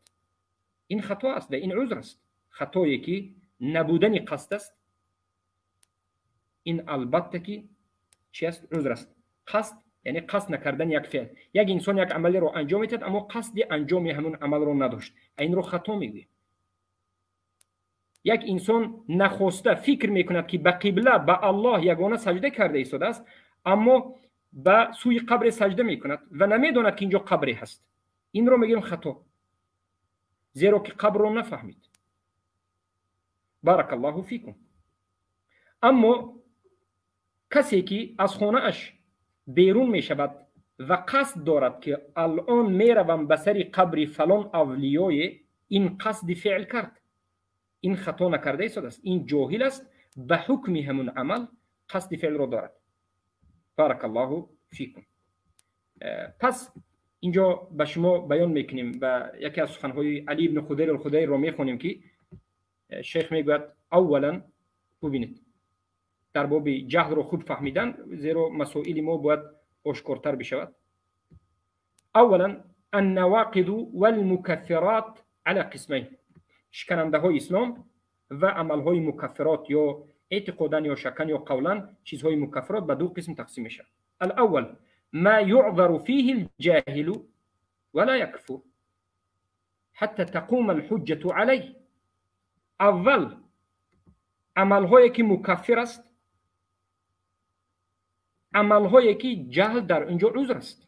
این خطا است و این عذر است. خطایی که نبودن قصد است، این البته که چی است؟ عذر است. قصد یعنی قصد نکردن یک فعل. یک انسان یک عملی رو انجام میدهد اما قصد انجام همون عمل رو نداشت، این رو خطا میگوییم. یک انسان نخواسته فکر میکند که به قبله، به الله یگانه سجده کرده ایستاده است، اما به سوی قبر سجده میکند و نمیداند که اینجا قبری هست. این رو میگیم خطا، زیرا که قبر رو نفهمید. بارک الله فیکم. اما کسی که از خانه اش بیرون می شود و قصد دارد که الان می روم به سر قبر فلان اولیای، این قصد فعل کرد، این خطا نکرده ایستاده است، این جاهل است، به حکم همون عمل قصد فعل رو دارد. بارک الله فیکم. پس اینجا به شما بیان میکنیم و یکی از سخنهای علی ابن خدیر الخدیر رو میخونیم که شیخ میگوید اولا ببینید در باب جهل رو خوب فهمیدن، زیرا مسائل ما باید آشکارتر بشود. اولا النواقض والمکفرات على قسمین، شکننده های اسلام و عمل های مکفرات یا اعتقادا یا شکن یا قولا چیزهای مکفرات به دو قسم تقسیم میشه. الاول ما يعذر فيه الجاهل ولا يكفر حتى تقوم الحجة عليه. اول عملهایی که مکفر است، عملهایی که جهل در اونجا عذر است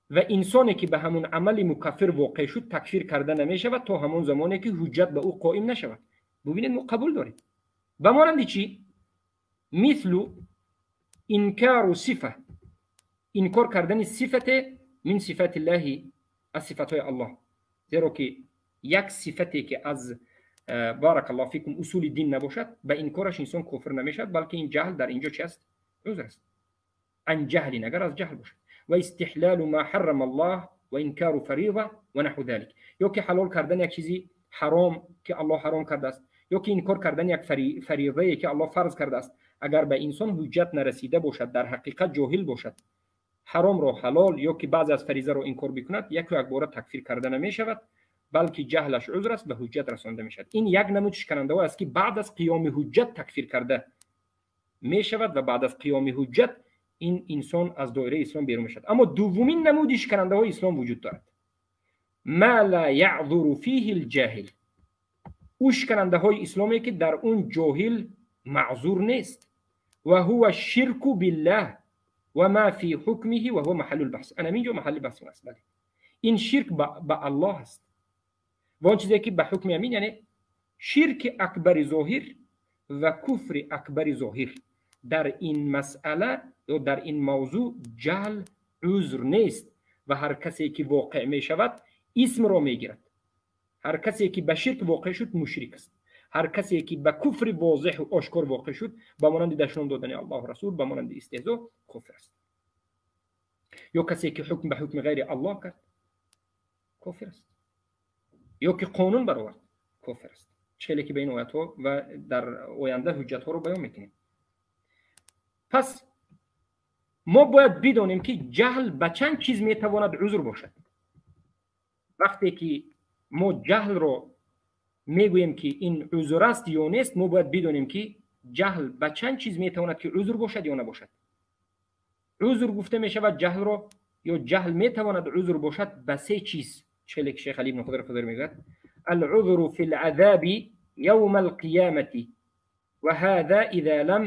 و انسانی که به همون عمل مکفر واقع شد تکفیر کرده نمیشود تا همون زمانی که حجت به او قائم نشود. ببینید ما قبول داریم. به مانند چی؟ مثل انکار صفه، انکار کردن صفت من صفات الله аз сифатҳои Аллоҳ, зеро ки як сифате ки аз بارك الله فيكم усули дин набошад, ба инкораш инсон кофир намешавад, балки ин ҷаҳл дар инҷо чи аст? Узр аст. عن جهل, агар аз ҷаҳл бошад. واستحلال ما حرم الله وإنكار فريضة ونحو ذلك, ё ки ҳалол кардан як чизи ҳаром ки Аллоҳ ҳаром кардааст, ё ки инкор кардан як фаризае ки Аллоҳ фарз кардааст. Агар ба инсон ҳуҷҷат нарасида бошад, дар ҳақиқат ҷоҳил бошад, ҳаромро ҳалол ё ки баъзе аз фаризаро инкор бикунад, яку якбора такфир карда намешавад, балки ҷаҳлаш узр аст, ба ҳуҷҷат расонда мешавад. Ин як намуд шиканандаҳо аст, ки баъд аз қиёми ҳуҷҷат такфир карда мешавад ва баъд аз қиёми ҳуҷҷат ин инсон аз доираи ислом берун мешавад. Аммо дуввумин намуди шиканандаҳои ислом вуҷуд дорад: ما لا يعذر فيه الجاهل. Ӯ шиканандаҳои исломе ки дар он ҷоҳил маъзур нест. وهو الشرك بالله وما في حكمه وهو محل البحث. Ана инҷо маҳалли баҳс аст. Бале, ин ширк ба Аллоҳ аст ва он чизе ки ба ҳукми амин, яъне ширки акбари зоҳир ва куфри акбари зоҳир. Дар ин масъала ё дар ин мавзӯъ ҷаҳл узр нест ва ҳар касе ки воқеъ мешавад, исмро мегирад. Ҳар касе ки ба ширк воқеъ шуд, мушрик аст. Ҳар касе ки ба куфри возеҳу ошкор воқеъ шуд, ба монанди дашном додани Аллоҳу расул, ба монанди истеҳзо, кофир аст. Ё касе ки ҳукм ба ҳукми ғайри Аллоҳ кард, кофир аст, ё ки қонун баровард, кофир аст. Хеле ки ба ин оятҳо ва дар оянда ҳуҷҷатҳоро баён мекунем. Пас мо бояд бидонем, ки ҷаҳл ба чанд чиз метавонад узр бошад. Вақте ки мо ҷаҳлро мегӯем, ки ин узр аст ё нест, мо бояд бидонем, ки ҷаҳл ба чанд чиз метавонад ки узр бошад ё набошад. Узр гуфта мешавад ҷаҳлро ё ҷаҳл метавонад узр бошад ба се чиз. Хеле ки шейх Али ибн Худр Фузайр мегӯяд: العذر في العذاب يوم القيامة وهذا إذا لم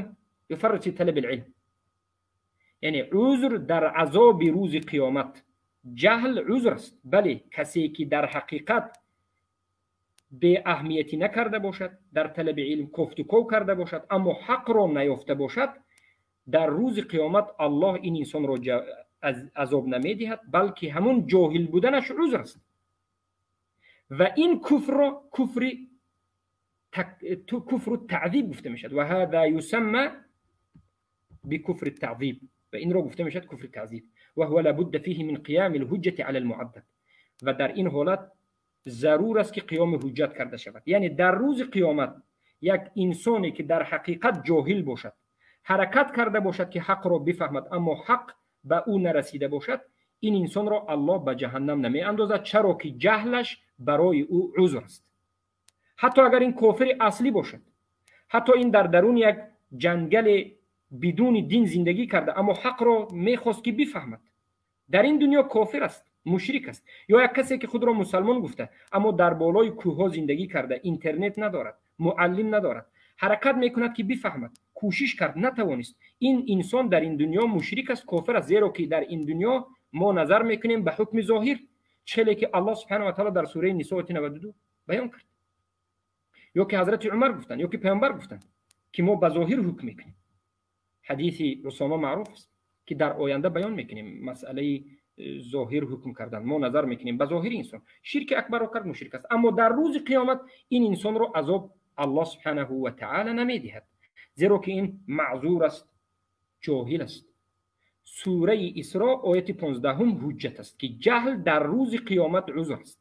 يفرط في طلب العلم. Яъне узр дар азоби рӯзи қиёмат ҷаҳл узр аст. Бале, касе ки дар ҳақиқат беаҳамиятӣ накарда бошад, дар талаби илм кофтуков карда бошад, аммо ҳақро наёфта бошад, дар рӯзи қиёмат Аллоҳ ин инсонро азоб намедиҳад, балки ҳамун ҷоҳил буданаш узр аст ва ин куфрро куфри куфру таъзиб гуфта мешавад. وهذا يسمى بكفر التعذيب. Ва инро гуфта мешавад куфри таъзиб. وهو لا بد فيه من قيام الحجة على المعذب. Ва дар ин ҳолат зарур аст, ки қиёми ҳуҷҷат карда шавад. Яъне дар рӯзи қиёмат як инсоне ки дар ҳақиқат ҷоҳил бошад, ҳаракат карда бошад, ки ҳақро бифаҳмад, аммо ҳақ ба ӯ нарасида бошад, ин инсонро Аллоҳ ба ҷаҳаннам намеандозад, чаро ки ҷаҳлаш барои ӯ узр аст. Ҳатто агар ин кофири аслӣ бошад, ҳатто ин дар даруни як ҷангали бидуни дин зиндагӣ карда, аммо ҳақро мехост, ки бифаҳмад, дар ин дунё кофир аст, мушрик аст. Ё як касе ки худро мусалмон гуфта, аммо дар болои кӯҳҳо зиндагӣ карда, интернет надорад, муаллим надорад, ҳаракат мекунад, ки бифаҳмад, кӯшиш кард, натавонист, ин инсон дар ин дунё мушрик аст, кофир аст, зеро ки дар ин дунё мо назар мекунем ба ҳукми зоҳир, хеле ки Аллоҳ سبحانه وتعالى дар сураи Нисо ояти 92 баён кард, ё ки ҳазрати Умар гуфтанд, ё ки паёмбар гуфтанд, ки мо ба зоҳир ҳукм мекунем. Ҳадиси Усома маъруф аст, ки дар оянда баён мекунем масъалаи зоҳир ҳукм кардан. Мо назар мекунем ба зоҳири инсон, ширки акбарро кард, мушрик аст, аммо дар рӯзи қиёмат ин инсонро азоб Аллоҳ سبحانه وتعالى намедиҳад, зеро ки ин маъзур аст, ҷоҳил аст. Сураи Исро ояти 15-ум ҳуҷҷат аст, ки ҷаҳл дар рӯзи қиёмат узр аст.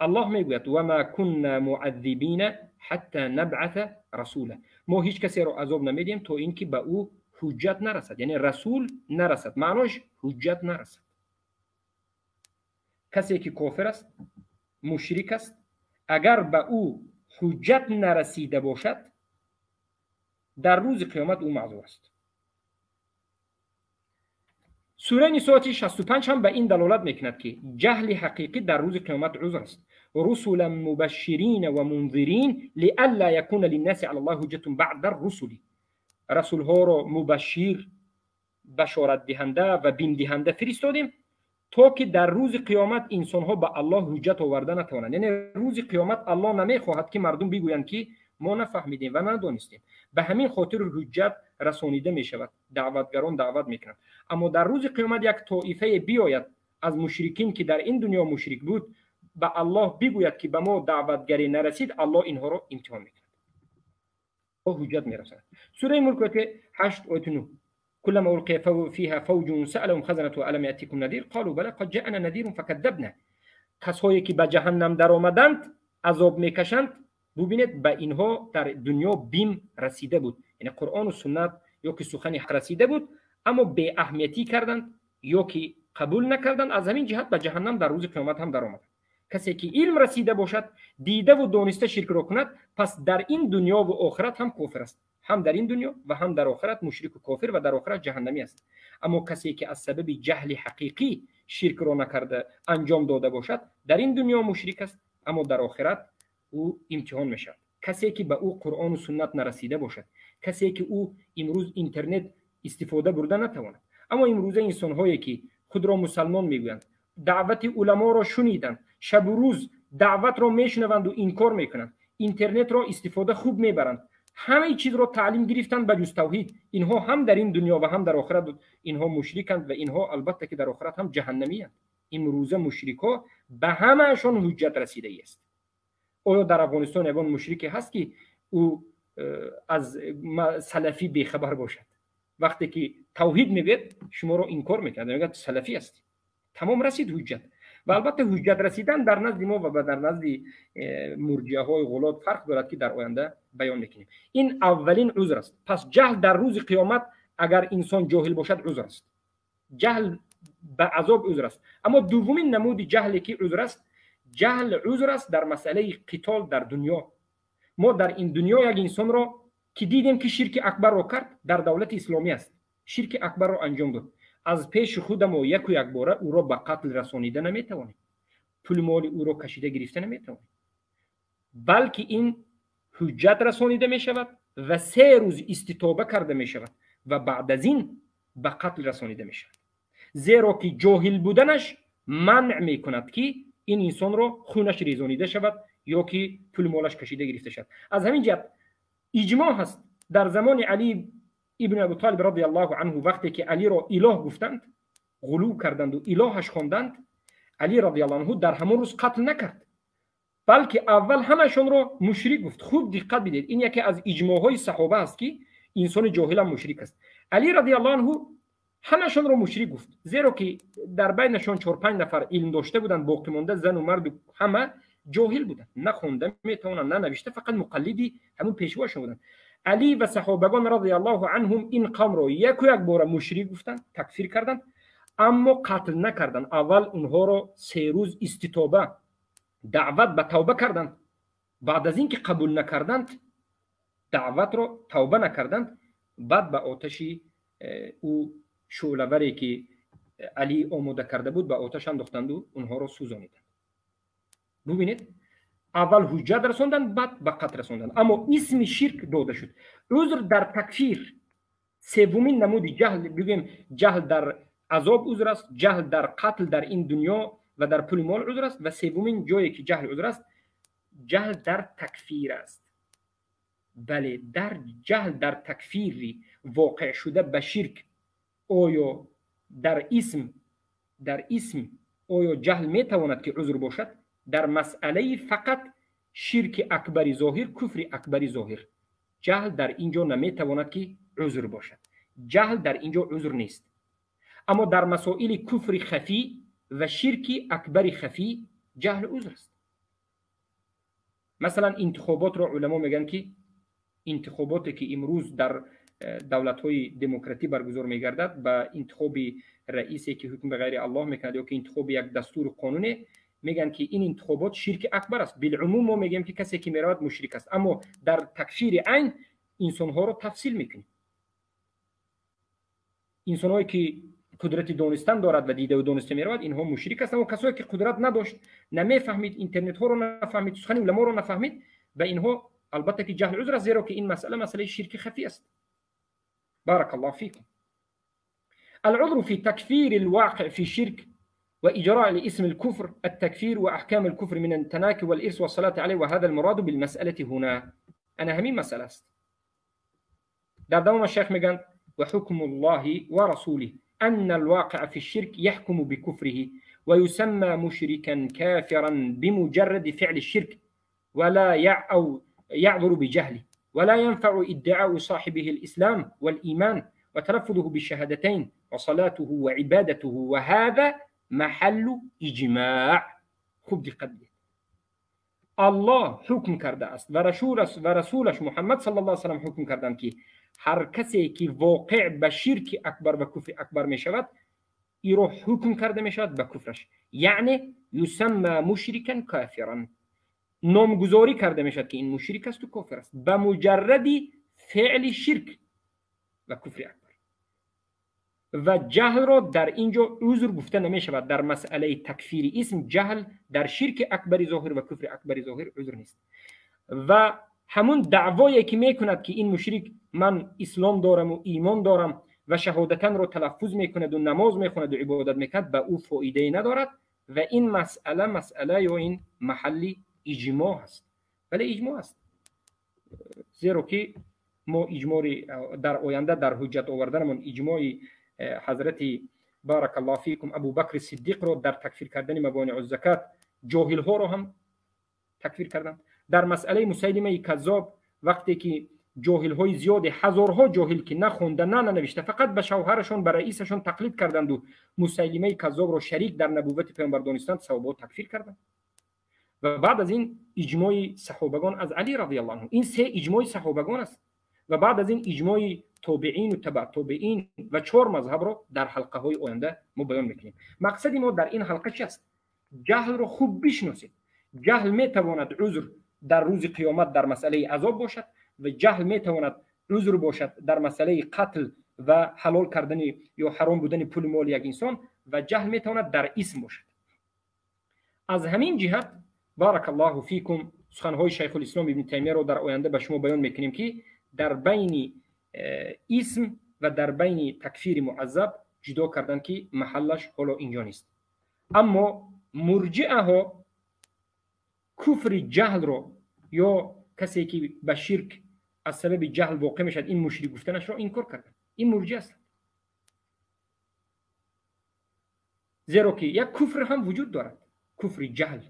Аллоҳ мегӯяд: وما كنا معذبين حتى نبعث رسولا. Мо ҳеҷ касеро азоб намедиҳем, то ин ки ба ӯ ҳуҷҷат нарасад, яъне расул нарасад, маънош ҳуҷҷат нарасад. Касе ки кофир аст, мушрик аст, агар ба ӯ ҳуҷҷат нарасида бошад, дар рӯзи қиёмат ӯ маъзур аст. Сураи Нисо ояти 65 ҳам ба ин далолат мекунад, ки ҷаҳли ҳақиқӣ дар рӯзи қиёмат узр аст: رسلا مبشرين ومنذرين لئلا يكون للناس على الله حجة بعد الرسل. Расулҳоро мубашшир, башоратдиҳанда ва бимдиҳанда фиристодем, то ки дар рӯзи қиёмат инсонҳо ба Аллоҳ ҳуҷҷат оварда натавонанд. Яъне рӯзи қиёмат Аллоҳ намехоҳад, ки мардум бигӯянд, ки мо нафаҳмидем ва надонистем. Ба ҳамин хотир ҳуҷҷат расонида мешавад, даъватгарон даъват мекунанд. Аммо дар рӯзи қиёмат як тоифае биёяд. аз мушрикин ки дар ин дунё мушрик буд ба Аллоҳ бигӯяд ки ба мо даъватгарӣ нарасид, Аллоҳ инҳоро имтиҳон мекунад, ҳуҷҷат мерасонад. Сураи Мулк, ояти 8, ояти 9: كلما ألقي فيها فوج سألهم خزنتها ألم يأتكم نذير قالوا بلى قد جاءنا نذير فكذبنا. کسایی که به جهنم در آمدند، عذاب میکشند، ببینید به اینها در دنیا بیم رسیده بود، یعنی قرآن و سنت یا که سخن حق رسیده بود، اما بی اهمیتی کردند یا که قبول نکردند، از همین جهت به جهنم در روز قیامت هم در آمدند. کسی که علم رسیده باشد، دیده و دانسته شرک را کند، پس در این دنیا و آخرت هم کافر است، هم در این دنیا و هم در آخرت مشرک و کافر و در آخرت جهنمی است. اما کسی که از سبب جهل حقیقی شرک را نکرده انجام داده باشد، در این دنیا مشرک است، اما در آخرت او امتحان می شود. کسی که به او قرآن و سنت نرسیده باشد، کسی که او امروز اینترنت استفاده برده نتواند، اما امروزه انسان هایی که خود را مسلمان میگویند، دعوت علما را شنیدند، شب و روز دعوت را میشنوند و انکار میکنند، اینترنت را استفاده خوب میبرند، همه چیز را تعلیم گرفتند به جز توحید، اینها هم در این دنیا و هم در آخرت اینها مشرکند و اینها البته که در آخرت هم جهنمی اند. امروزه مشرک ها به همهشان حجت رسیده است. آیا در افغانستان یگان مشرکی هست که او از سلفی بیخبر باشد؟ وقتی که توحید میگوید شما را انکار میکند، میگه سلفی است. تمام، رسید حجت. و البته حجت رسیدن در نزد ما و در نزد مرجئه های غلات فرق دارد که در آینده بیان میکنیم. این اولین عذر است. پس جهل در روز قیامت اگر انسان جاهل باشد عذر است، جهل به عذاب عذر است. اما دومین نمود جهلی که عذر است، جهل عذر است در مسئله قتال در دنیا. ما در این دنیا یک انسان را که دیدیم که شرک اکبر را کرد، در دولت اسلامی است، شرک اکبر را انجام داد، از پیش خود ما یک و یک باره او را به قتل رسانیده نمیتوانیم، پول مال او را کشیده گرفته نمیتوانیم، بلکه این حجت رسانیده می شود و 3 روز استتابه کرده می شود و بعد از این به قتل رسانیده می شود، زیرا که جاهل بودنش منع می کند که این انسان را خونش ریزانیده شود یا که پول مالش کشیده گرفته شود. از همین جهت اجماع هست، در زمان علی ابن ابو طالب رضی الله عنه، وقتی که علی را اله گفتند، غلو کردند و الهش خواندند، علی رضی الله عنه در همون روز قتل نکرد، بلکه اول همشون را مشرک گفت. خوب دقت بدید، این یکی از اجماع های صحابه است که انسان جاهل هم مشرک است. علی رضی الله عنه همشون را مشرک گفت، زیرا که در بینشون چهار پنج نفر علم داشته بودند، باقی مانده زن و مرد همه جاهل بودند، نه خونده میتوانند نه نوشته، فقط مقلدی همون پیشواشون بودند. علی و صحابگان رضی الله عنهم این قوم را یک و یک بار مشرک گفتند، تکفیر کردند، اما قتل نکردند. اول اونها را 3 روز استتابه، دعوت به توبه کردند. بعد از اینکه قبول نکردند دعوت را، توبه نکردند، بعد به آتش او شعله‌وری که علی آماده کرده بود به آتش انداختند و اونها را سوزانیدند. ببینید، اول حجت رسوندن، بعد به قتل رسوندن، اما اسم شرک داده شد. عذر در تکفیر، سومین نمود جهل. بگیم جهل در عذاب عذر است، جهل در قتل در این دنیا و در پول مال عذر است و سومین جایی که جهل عذر است، جهل در تکفیر است. بله، در جهل در تکفیری واقع شده به شرک، آیا در اسم آیا جهل میتواند که عذر باشد؟ در مسئله فقط شرک اکبری ظاهر، کفر اکبری ظاهر، جهل در اینجا نمیتواند که عذر باشد. جهل در اینجا عذر نیست. اما در مسائل کفر خفی و شرک اکبر خفی جهل عذر است. مثلا انتخابات را علما میگن که انتخاباتی که امروز در دولت های دموکراتی برگزار میگردد، به انتخاب رئیسی که حکم به غیر الله میکند یا که انتخاب یک دستور قانونی، میگن که این انتخابات شرک اکبر است. بالعموم ما میگیم که کسی که میرود مشرک است، اما در تکفیر عین انسان ها رو تفصیل میکنیم. انسان هایی که قدرت دانستن دارد و دیده و دانسته میرود، اینها مشرک هستند و کسایی که قدرت نداشت، نمیفهمید، اینترنت ها رو نفهمید، سخن علما رو نفهمید، و اینها البته که جهل عذر است، زیرا که این مسئله مسئله شرک خفی است. بارك الله فيكم. العذر في تكفير الواقع في شرك وإجراء لاسم الكفر، التكفير وأحكام الكفر من التناكي والإرث والصلاة عليه، وهذا المراد بالمسألة هنا. أنا همین مسئله است. در دوام الشيخ میگن: وحكم الله ورسوله أن الواقع في الشرك يحكم بكفره. ويسمى مشركا كافرا بمجرد فعل الشرك ولا يعذر بجهله، ولا ينفع ادعاء صاحبه الإسلام والإيمان وتلفظه بالشهادتين وصلاته وعبادته، وهذا محل إجماع. خوب دقت دید. الله حکم کرده است و رسولش محمد صلی الله علیه و سلم حکم کردند که هر کسی که واقع به شرک اکبر و کفر اکبر می شود ای رو حکم کرده می شود به کفرش، یعنی یسمى مشرکا کافرا، نامگذاری کرده می شود که این مشرک است و کافر است به مجرد فعل شرک و کفر اکبر. و جهل را در اینجا عذر گفته نمی شود. در مسئله تکفیر اسم جهل در شرک اکبر ظاهر و کفر اکبر ظاهر عذر نیست. و همون دعوایی که میکند که این مشرک من اسلام دارم و ایمان دارم و شهادتن را تلفظ میکند و نماز میخوند و عبادت میکند، به او فایده ندارد. و این مسئله یا این محل اجماع است. ولی اجماع است، زیرا که ما اجماع در آینده در حجت آوردنمون اجماع حضرت بارک الله فیکم ابوبکر صدیق را در تکفیر کردن موانع الزکات جاهل ها را هم تکفیر کردند. در مسئله مسیلمه کذاب وقتی که جاهل های زیاد، هزارها جاهل که نخونده نه ننوشته، فقط به شوهرشون به رئیسشون تقلید کردند و مسیلمه کذاب را شریک در نبوت پیامبر دانستند، صحابه تکفیر کردند. و بعد از این اجماع صحابگان از علی رضی الله عنه، این سه اجماع صحابگان است. و بعد از این اجماع تابعین و تبع تابعین و چهار مذهب را در حلقه های آینده ما بیان میکنیم. مقصد ما در این حلقه چی است؟ جهل را خوب بشناسید. جهل میتواند عذر در روز قیامت در مسئله عذاب باشد و جهل میتواند عذر باشد در مسئله قتل و حلال کردن یا حرام بودن پول مال یک انسان، و جهل میتواند در اسم باشد. از همین جهت بارک الله فیکم سخنهای شیخ الاسلام ابن تیمیه را در آینده به شما بیان میکنیم که در بین اسم و در بین تکفیر معذب جدا کردن که محلش حالا اینجا نیست. اما مرجعه ها کفر جهل را یا کسی که به شرک از سبب جهل واقع میشد این مشرک گفتنش را انکار کردن. این مرجعه است، زیرا که یک کفر هم وجود دارد، کفر جهل.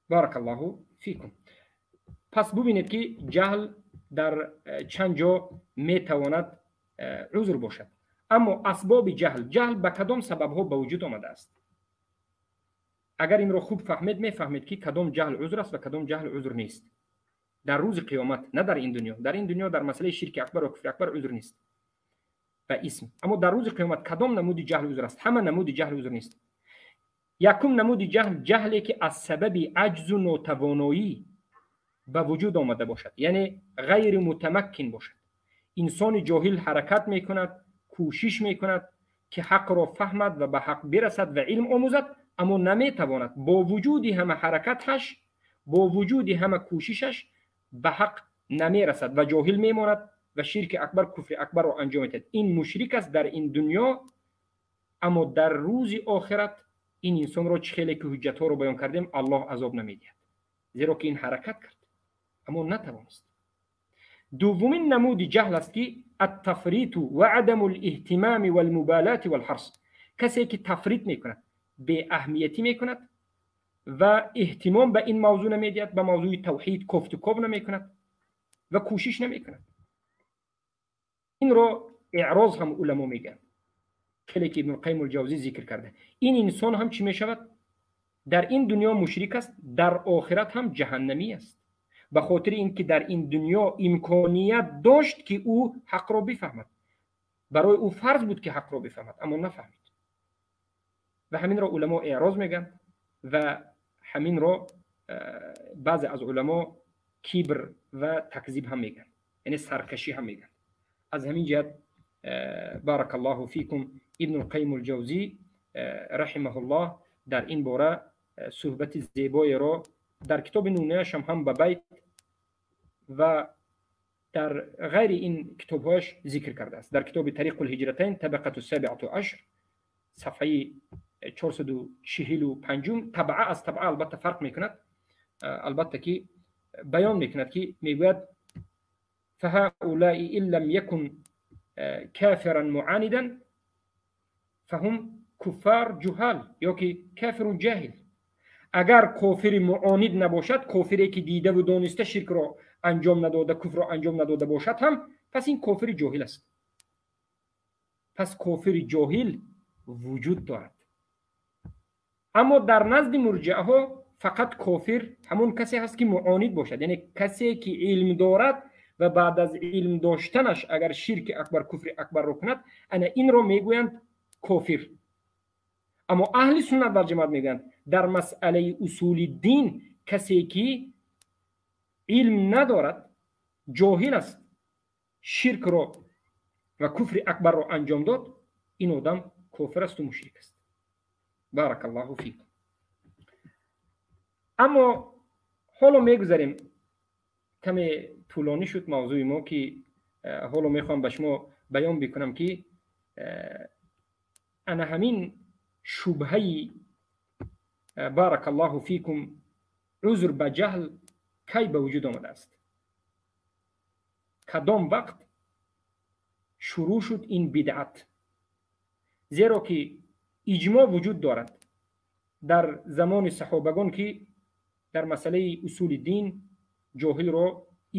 بارک الله فیکم. پس ببینید که جهل در چند جا میتواند عذر باشد. اما اسباب جهل، جهل به کدام سبب ها به وجود آمده است؟ اگر این را خوب فهمید میفهمید که کدام جهل عذر است و کدام جهل عذر نیست. در روز قیامت، نه در این دنیا. در این دنیا در مسئله شرک اکبر و کفر اکبر عذر نیست و اسم. اما در روز قیامت کدام نمود جهل عذر است؟ همه نمود جهل عذر نیست. یکم نمود جهل، جهلی که از سبب عجز و ناتوانایی به وجود آمده باشد، یعنی غیر متمکن باشد. انسان جاهل حرکت میکند، کوشش میکند که حق را فهمد و به حق برسد و علم آموزد، اما نمیتواند. با وجود همه حرکتش، با وجود همه کوششش به حق نمیرسد و جاهل میماند و شرک اکبر، کفر اکبر را انجام میدهد. این مشرک است در این دنیا، اما در روز آخرت این انسان را چه خیلی که حجت ها رو بیان کردیم الله عذاب نمیدهد، زیرا که این حرکت کرد اما نتوانست. دومین نمود جهل است که التفریط و عدم الاهتمام والمبالات والحرص. کسی که تفریط میکند، بی اهمیتی میکند و اهتمام به این موضوع نمیدهد، به موضوع توحید کوفت و کوب نمیکند و کوشش نمیکند. این را اعراض هم علما میگن، خیلی که ابن القیم الجوزی ذکر کرده. این انسان هم چی میشود؟ در این دنیا مشرک است، در آخرت هم جهنمی است، به خاطر اینکه در این دنیا امکانیت داشت که او حق را بفهمد، برای او فرض بود که حق را بفهمد اما نفهمید. و همین را علما اعراض میگن و همین را بعضی از علما کبر و تکذیب هم میگن، یعنی سرکشی هم میگن. از همین جهت بارک الله فیکم ابن القیم الجوزی رحمه الله در این باره صحبت زیبایی را در کتاب نونه‌اش هم به بیت و در غیر این کتابهاش ذکر کرده است. در کتاب طریق الهجرتین طبقه 17 صفحه 445 طبعه از طبعه البته فرق میکند، البته که بیان میکند که میگوید فهؤلاء إن لم يكن كافرا معاندا فهم куффар ҷуҳал ё ки кафирун ҷаҳил. Агар кофири муонид набошад, кофире ки дидаву дониста ширкро анҷом надода, куфрро анҷом надода бошад ҳам, пас ин кофири ҷоҳил аст. Пас кофири ҷоҳил вуҷуд дорад. Аммо дар назди мурҷиаҳо фақат кофир ҳамон касе ҳаст ки муонид бошад, яъне касе ки илм дорад ва баъд аз илм доштанаш агар ширки акбар, куфри акбарро кунад, ана инро мегӯянд кофир. Аммо аҳли суннат валҷамоат мегӯянд, дар масъалаи усули дин касе ки илм надорад, ҷоҳил аст, ширкро ва куфри акбарро анҷом дод, ин одам кофир асту мушрик аст. Барак Аллоҳу фикум. Аммо ҳоло мегузарем, каме тӯлонӣ шуд мавзӯи мо, ки ҳоло мехоҳам ба шумо баён бикунам, ки ана ҳамин шубҳаи, барак Аллоҳу фикум, узр ба ҷаҳл кай ба вуҷуд омадааст, кадом вақт шурӯъ шуд ин бидъат. Зеро ки иҷмоъ вуҷуд дорад дар замони саҳобагон, ки дар масъалаи усули дин ҷоҳилро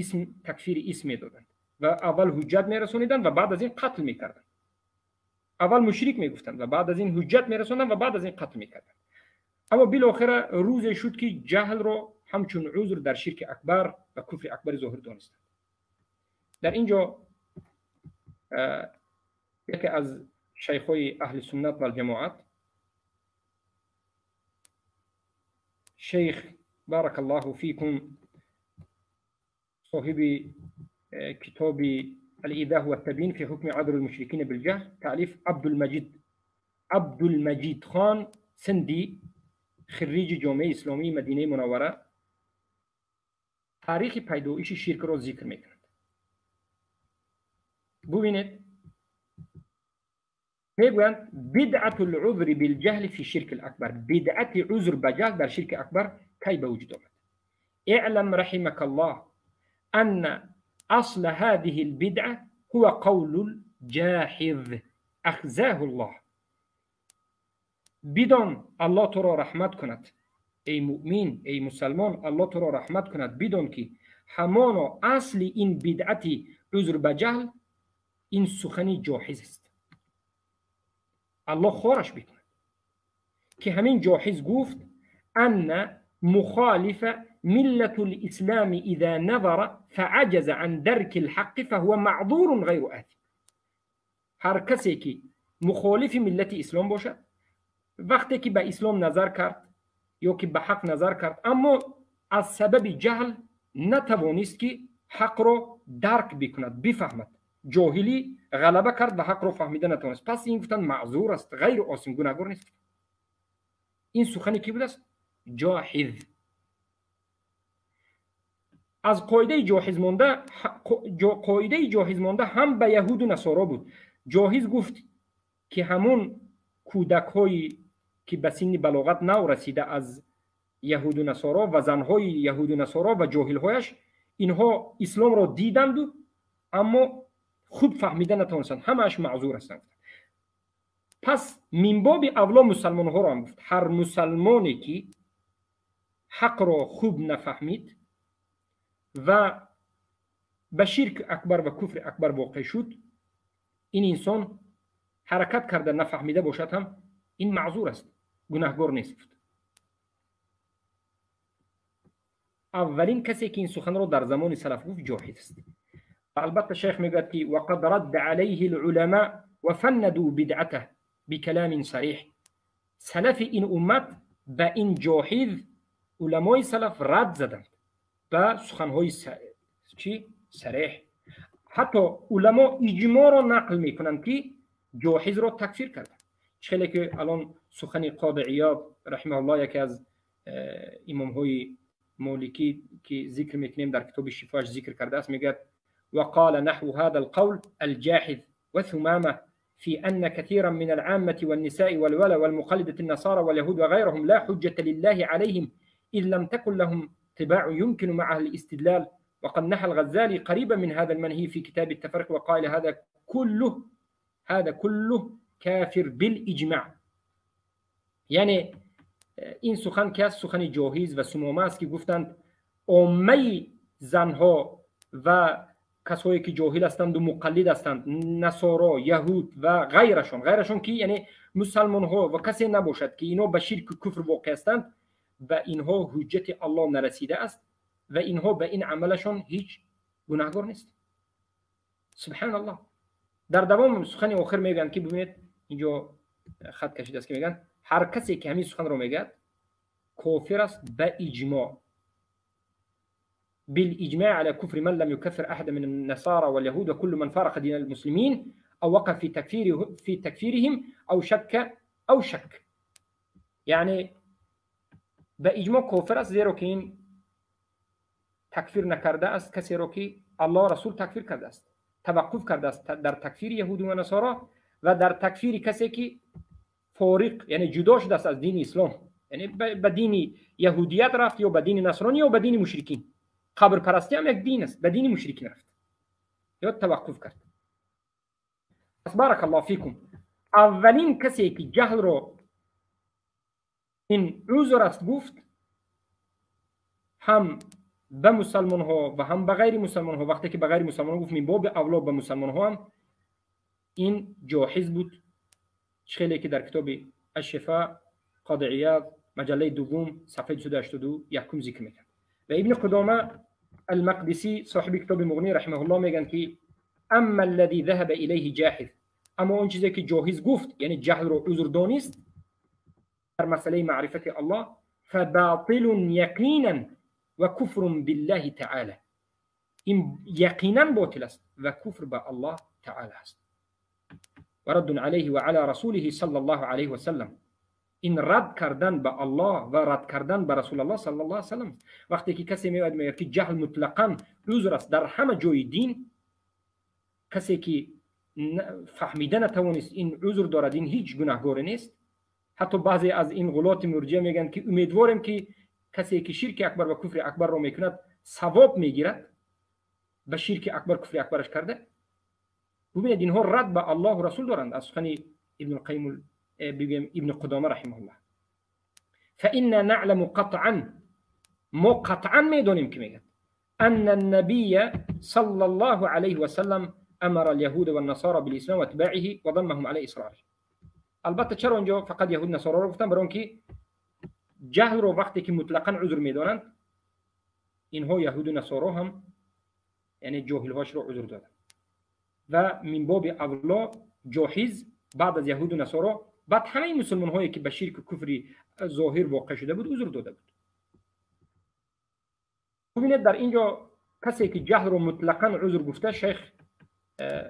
исм, такфири исм медоданд ва аввал ҳуҷҷат мерасониданд ва баъд аз ин қатл мекарданд. Аввал мушрик мегуфтанд ва баъд аз ин ҳуҷҷат мерасонданд ва баъд аз ин қатл мекарданд. Аммо билохира рӯзе шуд, ки ҷаҳлро ҳамчун узр дар ширки акбар ва куфри акбари зоҳир донистанд. Дар ин ҷо яке аз шайхҳои аҳли суннат валҷамоат, шейх, барак Аллоҳу фикум, соҳиби китоби الإيذاه والتبيين في حكم عذر المشركين بالجهل، تأليف عبدالمجيد خان سندي، خريج جامعه اسلامی مدینه منوره، تاریخ پیدایش شرک را ذکر میکند. ببینید، میگویند بدعة العذر بالجهل في الشرك الأكبر، بدعة عذر بجهل در شرک اکبر کی به وجود آمد؟ اعلم رحمك الله أن أصل هذه البدعة هو قول الجاحظ أخزاه الله. بدان الله تو را رحمت کند، ای مؤمن، ای مسلمان، الله تو را رحمت کند، بدان که همانا اصل این بدعت عذر به جهل این سخنی جاحظ است. الله خارش بکند که همین جاحظ گفت ان مخالف ملة الإسلام إذا نظر فعجز عن درك الحق فهو معذور غير آثم. هر کسی که مخالف ملت اسلام باشد، وقتی که به اسلام نظر کرد یا که به حق نظر کرد، اما از سبب جهل نتوانست که حق را درک بکند، بفهمد، جاهلی غلبه کرد و حق را فهمیده نتوانست، پس این گفتن معذور است، غیر آثم، گناهگار نیست. این سخنی کی بود است؟ جاحظ. از قاعده جاحظ مانده، قاعده جاحظ مانده هم به یهود و نصارا بود. جاحظ گفت که همون کودک‌هایی که به سن بلاغت نو رسیده از یهود و نصارا و زنهای یهود و نصارا و جاهلهایش، اینها اسلام را دیدند اما خوب فهمیده نتوانستند، همه‌اش معذور هستند. پس من باب اولا مسلمان‌ها را هم گفت هر مسلمانی که حق را خوب نفهمید و به شرک اکبر و کفر اکبر واقع شد، این انسان حرکت کرده نفهمیده باشد هم این معذور است، گناهگار نیست. اولین کسی که این سخن را در زمان سلف گفت جاحظ است. البته شیخ میگوید که وقد رد علیه العلماء وفندوا بدعته بکلام صریح. سلف این امت به این جاحظ، علمای سلف رد زدند به سخنهای چی؟ صریح. حتی علما اجماع را نقل میکنند که جاحظ را تکفیر کردند. خیلی که الان سخن قاضی عیاض رحمه الله، یکی از امام های مالکی که ذکر میکنیم در کتاب شفاش ذکر کرده است، میگوید وقال نحو هذا القول الجاحظ وثمامة في أن كثيرا من العامة والنساء والولا والمقلدة النصارى واليهود وغيرهم لا حجة لله عليهم إذ لم تكن لهم طباع يمكن معها الاستدلال. وقد نحى الغزالي قريبا من هذا المنهي في كتاب التفرق وقال هذا كله كافر بالإجماع. یعنی این سخن که از سخن جاحظ و ثمامه است که گفتند عامه زنها و کسایی که جاهل هستند و مقلد هستند، نصارا، یهود و غیرشون، که یعنی مسلمان ها و کسی نباشد که اینا به شرک و کفر واقع هستند، و اینها حجت الله نرسیده است و اینها به این عملشان هیچ گناهگار نیست. سبحان الله. در دوام سخن آخر میگن که ببینید اینجا خط کشیده است که میگن هر کسی که همین سخن رو میگه کافر است به اجماع، بالإجماع على كفر من لم يكفر أحد من النصارى واليهود وكل من فارق دين المسلمين أو وقع في تكفيرهم أو شك. یعنی به اجماع کافر است، زیرا که این تکفیر نکرده است کسی را که الله رسول تکفیر کرده است، توقف کرده است در تکفیر یهود و نصارا و در تکفیر کسی که فارق یعنی جدا شده است از دین اسلام، یعنی به دین یهودیت رفت یا به دین نصرانی یا به دین مشرکین. قبر پرستی هم یک دین است، به دین مشرکین رفت یا توقف کرد. پس بارک الله فیکم، اولین کسی که جهل رو این عذر است گفت، هم به مسلمان ها و هم به غیر مسلمان ها، وقتی که به غیر مسلمان ها گفت من باب اولا به مسلمان ها هم این جاحظ بود، خیلی که در کتاب الشفاء قاضی عیاض مجله دوم صفحه 282 یکم ذکر میکنه. و ابن قدامه المقدسی صاحب کتاب مغنی رحمه الله میگن که اما الذي ذهب الیه جاحظ، اما اون چیزی که جاحظ گفت یعنی جهل رو عذر دانست در مسئله معرفت الله، فباطل یقینا و کفر بالله تعالی، این یقینا باطل است و کفر به الله تعالی است. و رد علیه و علی رسوله صلی الله علیه و سلم، این رد کردن به الله و رد کردن به رسول الله صلی الله علیه و سلم. وقتی که کسی میاد میگه که جهل مطلقا عذر است در همه جای دین، کسی که فهمیده نتوانست این عذر دارد، این هیچ گناهگار نیست. حتی بعضی از این غلات مرجئه میگن که امیدواریم که کسی که شرک اکبر و کفر اکبر رو میکند ثواب میگیرد، به شرک اکبر کفر اکبرش کرده. ببینید اینها رد به الله و رسول دارند از سخن ابن القیم بگیم ابن قدامه رحمه الله. فإنا نعلم قطعا، ما قطعا میدانیم که میگن ان النبي صلى الله عليه وسلم امر اليهود والنصارى بالاسلام واتباعه وضمهم على اصراره. البته چرا اونجا فقط یهود نصارا رو گفتن؟ برای اینکه جهل رو وقتی که مطلقا عذر میدانند، اینها یهود و نصارا هم یعنی جاهلهاش رو عذر دادن و من باب اولا جاحظ بعد از یهود و نصارا بعد همه مسلمان هایی که به شرک و کفری ظاهر واقع شده بود عذر داده بود. ببینید در اینجا کسی که جهل رو مطلقا عذر گفته، شیخ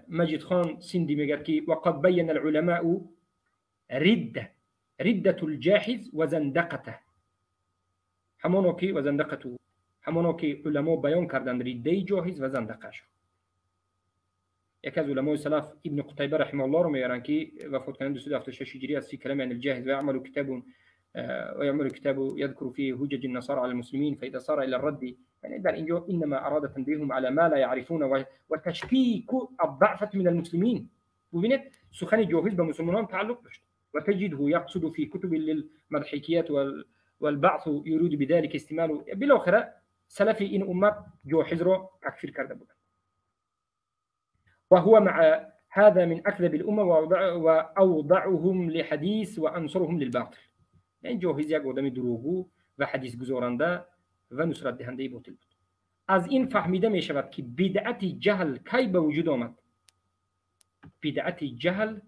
مجید خان سندی میگه که وقد بین العلماء ردة الجاحظ و زندقته، همانو که و زندقته، همانو که علما بیان کردند رده جاحظ و زندقش. یکی از علمای سلف ابن قتیبه رحمه الله رو میارن که وفات کردن 276 هجری است، فی کلام عن الجاحظ و يعمل كتاب ويعمل كتاب يذكر فيه حجج النصارى على المسلمين فإذا صار إلى الرد، يعني در اینجا إنما أراد تنبيههم على ما لا يعرفون وتشكيك الضعفة من المسلمين. ببینید سخن جاحظ به مسلمانان تعلق داشت. وتجده يقصد في كتب للمضحكيات والبعث يريد بذلك استماله. بالاخره سلفی این امت جاحظ را تکفیر کرده بودند. وهو مع هذا من أكذب الأمة وأوضعهم لحديث وأنصرهم للباطل. یعنی جاحظ یک آدم دروغگو و حدیث گذارنده و نصرت دهنده باطل بود. از این فهمیده می شود که بدعت جهل کی به وجود آمد؟ بدعت جهل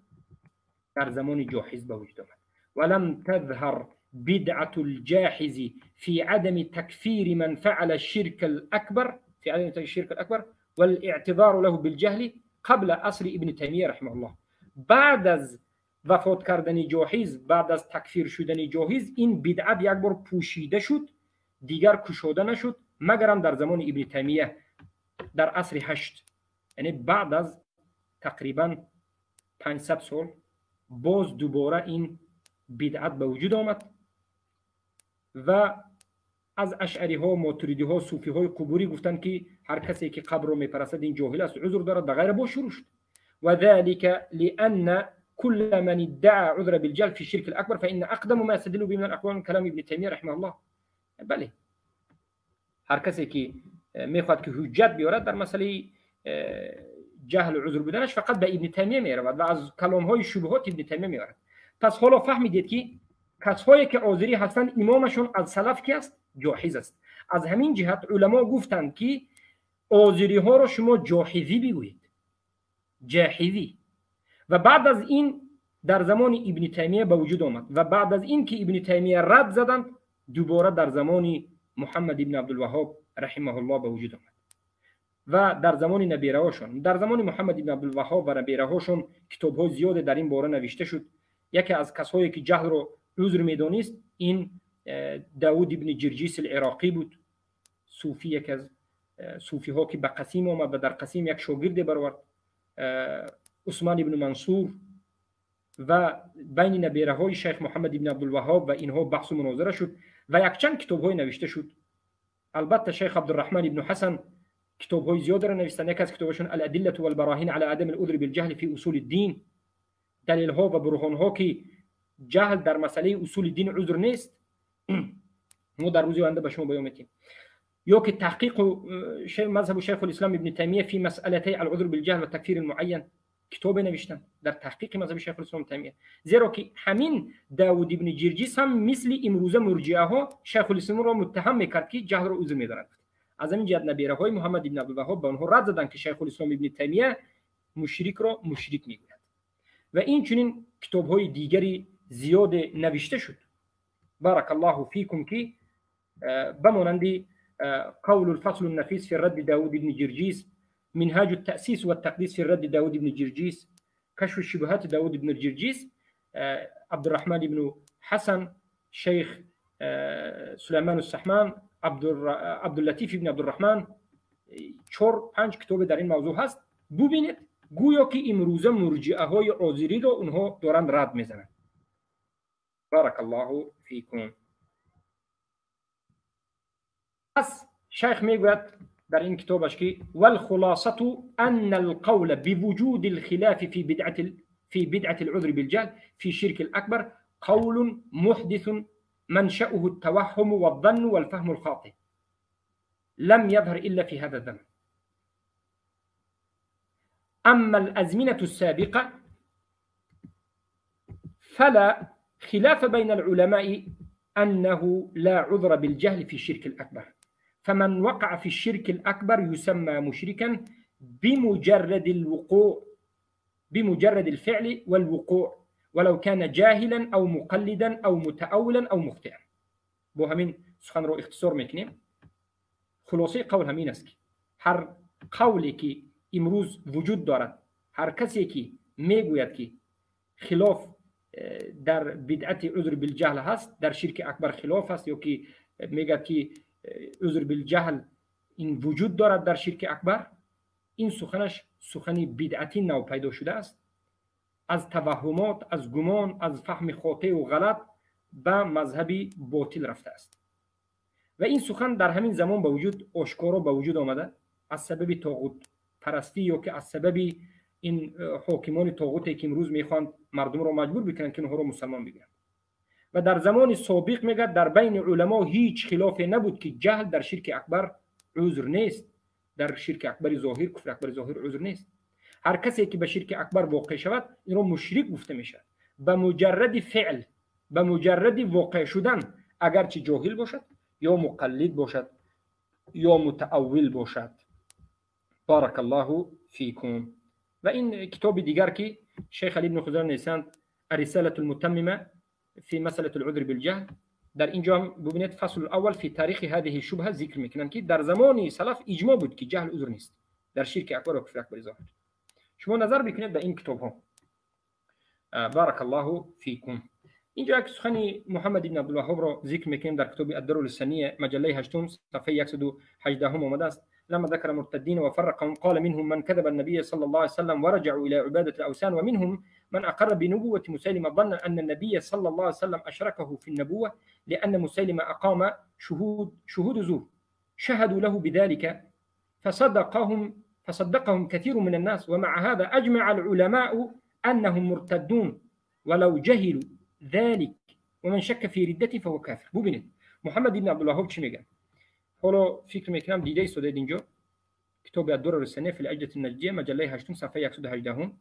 در زمان جاحظ به وجود آمد. ولم تظهر بدعة الجاحظ في عدم تكفير من فعل الشرك الأكبر، في عدم تكفير الشرك الأكبر والاعتذار له بالجهل قبل عصر ابن تیمیه رحمه الله. بعد از وفات کردن جاحظ، بعد از تکفیر شدن جاحظ، این بدعت یک بار پوشیده شد، دیگر کشاده نشد، مگرم در زمان ابن تیمیه در عصر 8، یعنی بعد از تقریبا 500 سال باز دوباره این بدعت به وجود آمد و از اشعری ها، ماتریدی ها، صوفی های قبوری گفتند که هر کسی که قبر رو میپرستد این جاهل است، عذر دارد و غیره، با شروع شد. و ذلك لأن كل من ادعى عذر بالجهل في الشرك الأكبر فإن أقدم ما يستدل به من الأقوال كلام ابن تيمية رحمه الله. بله، هر کسی که میخواد که حجت بیارد در مسئله جهل و عذر بودنش فقط به ابن تیمیه میرود و از کلامهای شبهات ابن تیمیه میارد. پس حالا فهمیدید که کسایی که عذری هستند امامشون از سلف کی است؟ جاحظ است. از همین جهت علما گفتند که عذری ها را شما جاحظی بگویید، جاحظی. و بعد از این در زمان ابن تیمیه به وجود آمد و بعد از این که ابن تیمیه رد زدند دوباره در زمان محمد ابن عبدالوهاب رحمه الله به وجود آمد و در زمان نبیره‌هاشون، در زمان محمد ابن عبدالوهاب و نبیره‌هاشون کتاب‌های زیاد در این باره نوشته شد. یکی از کسایی که جهل رو عذر میدانست این داود ابن جرجیس العراقی بود، صوفی، یکی از صوفی ها که به قسیم آمد و در قسیم یک شاگرد برآورد، عثمان ابن منصور. و بین نبیره‌های شیخ محمد ابن عبدالوهاب و اینها بحث و مناظره شد و یکچند کتاب‌های نوشته شد. البته شیخ عبدالرحمن ابن حسن کتاب‌های زیاد را نوشتن. یکی از کتابشون الادله والبراهین علی عدم العذر بالجهل فی اصول الدین، دلیل‌ها و برهان‌ها که جهل در مسئله اصول دین عذر نیست. ما در روز آینده به شما بیان می‌کنیم. یا که تحقیق مذهب شیخ الاسلام ابن تیمیه فی مسئله العذر بالجهل و تکفیر المعین کتاب نوشتن در تحقیق مذهب شیخ الاسلام تیمیه. زیرا که همین داود ابن جرجیس هم مثل امروزه مرجئه ها شیخ الاسلام را متهم میکرد که جهل را عذر می‌دارند. از همین جهت نبیره های محمد ابن عبدالوهاب به آنها رد زدند که شیخ الاسلام ابن تیمیه مشرک را مشرک میگوید. و این چنین کتاب های دیگری زیاد نوشته شد. بارک الله فیکم که بمانند قول الفصل النفیس فی رد داود ابن جرجیس، منهاج التأسيس والتقديس في رد داود بن جرجيس، كشف الشبهات داود بن جرجيس، عبد الرحمن بن حسن، شيخ سليمان السحمان، عبد اللطیف بن عبدالرحمن. 4-5 کتاب در این موضوع هست. ببینید گویا که امروزه مرجئه های عذری رو اونها دارند رد میزنند. بارک الله فیکم. پس شیخ میگوید در این کتابش که والخلاصة أن القول بوجود الخلاف في بدعة العذر بالجهل في شرك الأكبر قول محدث منشأه التوهم والظن والفهم الخاطئ لم يظهر إلا في هذا الزمن. أما الأزمنة السابقة فلا خلاف بين العلماء أنه لا عذر بالجهل في الشرك الأكبر، فمن وقع في الشرك الأكبر يسمى مشركا بمجرد الوقوع، بمجرد الفعل والوقوع، ولو كان جاهلا أو مقلدا أو متأولا أو مخطئا. بو همین سخن رو اختصار میکنیم. خلاصه قول همین است که هر قولی که امروز وجود دارد، هر کسی که میگوید که خلاف در بدعت عذر بالجهل هست، در شرک اکبر خلاف است، یا که میگه که عذر بالجهل این وجود دارد در شرک اکبر، این سخنش سخنی بدعتی نو پیدا شده است، از توهمات، از گمان، از فهم خاطئ و غلط به مذهبی باطل رفته است. و این سخن در همین زمان به وجود آشکارا به وجود آمده از سبب طاغوت پرستی، یا که از سبب این حاکمان طاغوتی که امروز میخوان مردم را مجبور بکنن که اونها را مسلمان بگیرند. و در زمان سابق میگه در بین علما هیچ خلافی نبود که جهل در شرک اکبر عذر نیست، در شرک اکبر ظاهر، کفر اکبر ظاهر عذر نیست. هر کسی که به شرک اکبر واقع شود این را مشرک گفته میشود به مجرد فعل، به مجرد واقع شدن، اگرچه جاهل باشد یا مقلد باشد یا متأول باشد. بارک الله فیکم. و این کتاب دیگر که شیخ علی بن خضر نویسند، الرساله المتممه في مسألة العذر بالجهل، در اینجا هم ببینید فصل الاول فی تاریخ هذه الشبهه ذکر میکنن که در زمان سلف اجماع بود که جهل عذر نیست در شرک اکبر و کفر اکبر ظاهر. شما نظر بکنید به این کتاب ها. بارک الله فیکم. اینجا یک سخن محمد بن عبدالوهاب را ذکر میکنیم در کتاب الدرر السنیه مجله 8 صفحه 118 آمده است. لما ذكر مرتدين وفرقهم قال منهم من كذب النبي صلى الله عليه وسلم ورجعوا إلى عبادة الأوثان، ومنهم من أقر بنبوة مسيلمة ظن أن النبي صلى الله عليه وسلم أشركه في النبوة لأن مسيلمة أقام شهود زور شهدوا له بذلك فصدقهم كثير من الناس، ومع هذا أجمع العلماء أنهم مرتدون ولو جهلوا ذلك ومن شك في ردته فهو كافر. ببینید محمد ابن عبدالوهاب چی میگن. حالا فکر میکنم دیده ایستاده اینجا کتاب الدرر السنیه فی العجة النجدیه مجله 8 صفحه 118.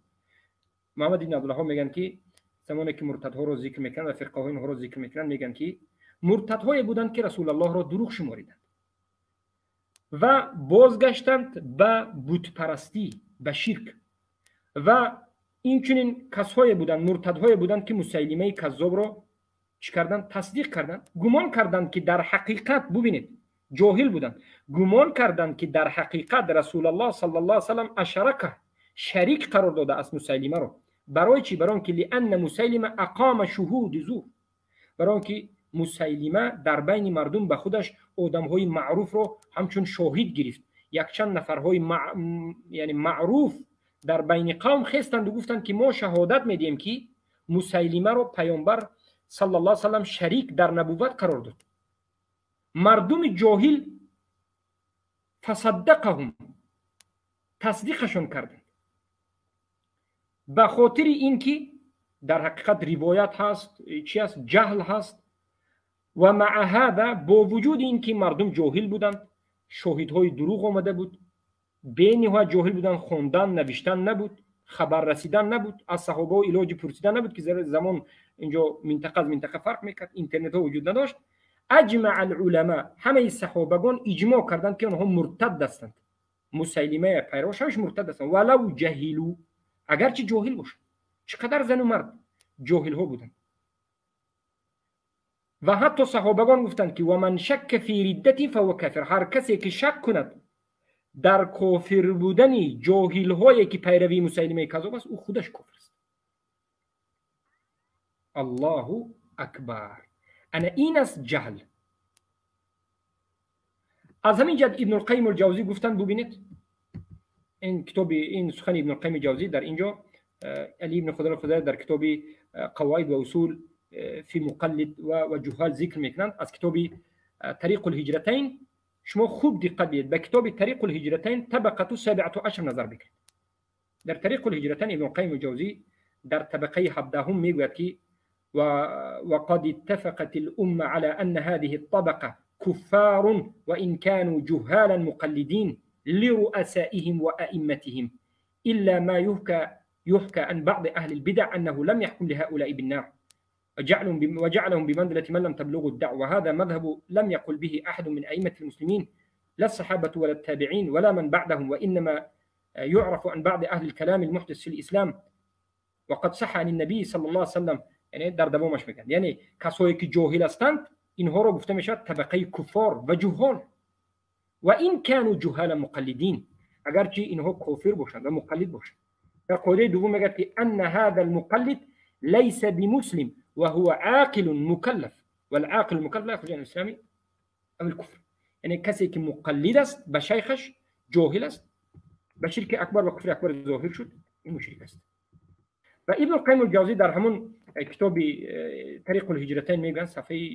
محمد ابن عبدالوهاب میگن که زمانی که مرتدها رو ذکر میکنن و فرقه های اینها رو ذکر میکنن، میگن که مرتدهای بودند که رسول الله را دروغ شماریدند و بازگشتند به بت پرستی، به شرک، و اینچنین کسایی بودند، مرتدهای بودند که مسیلمه کذاب را چی کردند؟ تصدیق کردند، گمان کردند که در حقیقت، ببینید جاهل بودند، گمان کردند که در حقیقت رسول الله صلی الله علیه و سلم اشرکه، شریک قرار داده است مسیلمه را. برای چی؟ برای اینکه لان مسیلمه اقام شهود زور، برای اینکه مسیلمه در بین مردم به خودش آدمهای معروف رو همچون شاهد گرفت. یکچند نفرهای یعنی معروف در بین قوم خستند و گفتند که ما شهادت میدیم که مسیلمه رو پیامبر صلی الله علیه و سلم شریک در نبوت قرار داد. مردم جاهل فصدقهم، تصدیقشون کردند، به خاطر اینکه در حقیقت روایت هست، چی هست؟ جهل هست. و مع هذا، با وجود اینکه مردم جاهل بودند، شاهدهای دروغ آمده بود، بینهایت جاهل بودند، خواندن نوشتن نبود، خبر رسیدن نبود، از صحابه و علاج پرسیدن نبود که زمان اینجا منطقه از منطقه فرق میکرد، اینترنت ها وجود نداشت. اجمع العلماء، همه صحابگان اجماع کردند که آنها مرتد هستند، مسیلمه پیروش همش مرتد هستند، ولو جهلو، اگرچه جاهل باشند. چقدر زن و مرد جاهل ها بودند. و حتی صحابگان گفتند که و من شک فی ردتی فهو کافر، هر کسی که شک کند در کافر بودن جاهل هایی که پیروی مسیلمه کذاب است، او خودش کافر است. الله اکبر. انا این است جهل. از همین جهت ابن القیم الجوزی گفتند، ببینید این کتاب، این سخن ابن القیم جوزی در اینجا علی ابن خضر الخزاعی در کتاب قواعد و اصول فی مقلد و جهال ذکر میکنند از کتاب طریق الهجرتین. شما خوب دقت بدید به کتاب طریق الهجرتین طبقه 17 نظر بکنید. در طریق الهجرتین ابن القیم الجوزی در طبقه 17 میگوید که وقد اتفقت الأمة على أن هذه الطبقة كفار وإن كانوا جهالا مقلدين لرؤسائهم وأئمتهم إلا ما يحكى عن بعض أهل البدع أنه لم يحكم لهؤلاء بالنار وجعلهم بمنزلة من لم تبلغ الدعوة. هذا مذهب لم يقل به أحد من أئمة المسلمين، لا الصحابة ولا التابعين ولا من بعدهم، وإنما يعرف عن بعض أهل الكلام المحدث في الإسلام. وقد صح عن النبي صلى الله عليه وسلم، یعنی در دوامش میگن، یعنی کسایی که جاهل هستند اینها رو گفته میشود طبقه کفار و جهال، و این كانوا جهال مقلدین، اگرچه اینها کافر باشند و مقلد باشند. در قاعده دوم میگه که ان هذا المقلد ليس بمسلم وهو عاقل مكلف والعاقل المكلف لا يخرج عن الاسلام او الكفر. یعنی کسی که مقلد است به شیخش، جاهل است، به شرک اکبر و کفر اکبر ظاهر شد، این مشرک است. و ابن القیم الجوزی در همون کتاب طریق الهجرتین میگن صفحه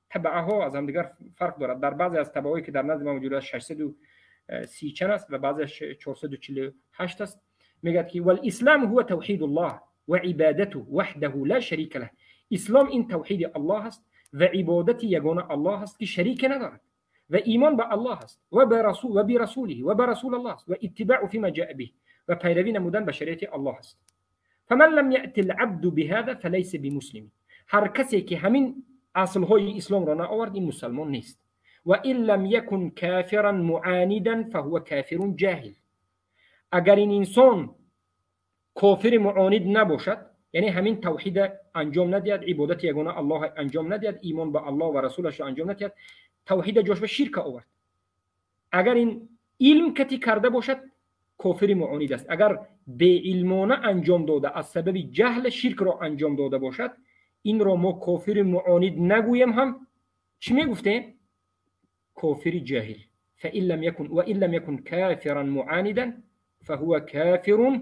تبعه ها از هم دیگر فرق دارد. در بعضی از تبعه که در نزد ما موجود است 630 چند است و بعضیش 448 است. میگه که والاسلام هو توحید الله و عبادته وحده لا شریک له. اسلام این توحید الله است و عبادت یگانه الله است که شریک ندارد، و ایمان به الله است و به رسول و به رسوله و به رسول الله است و اتباع فيما جاء به و پیروی نمودن به شریعت الله است. فمن لم يأتي العبد بهذا فليس بمسلم. هر کسی که همین اصلهای اسلام را نآورد این مسلمان نیست. و ان لم يكن كافرا معاندا فهو كافر جاهل. اگر این انسان کافر معاند نباشد، یعنی همین توحید انجام ندهد، عبادت یگانه الله انجام ندهد، ایمان به الله و رسولش را انجام ندهد، توحید جاش به شرک آورد، اگر این علم کتی کرده باشد کافر معاند است. اگر به علمانه انجام داده، از سبب جهل شرک را انجام داده باشد، این را ما کافر معاند نگویم، هم چی میگفتیم؟ کافر جاهل. فإن لم يكن وإن لم يكن كافرا معاندا فهو كافر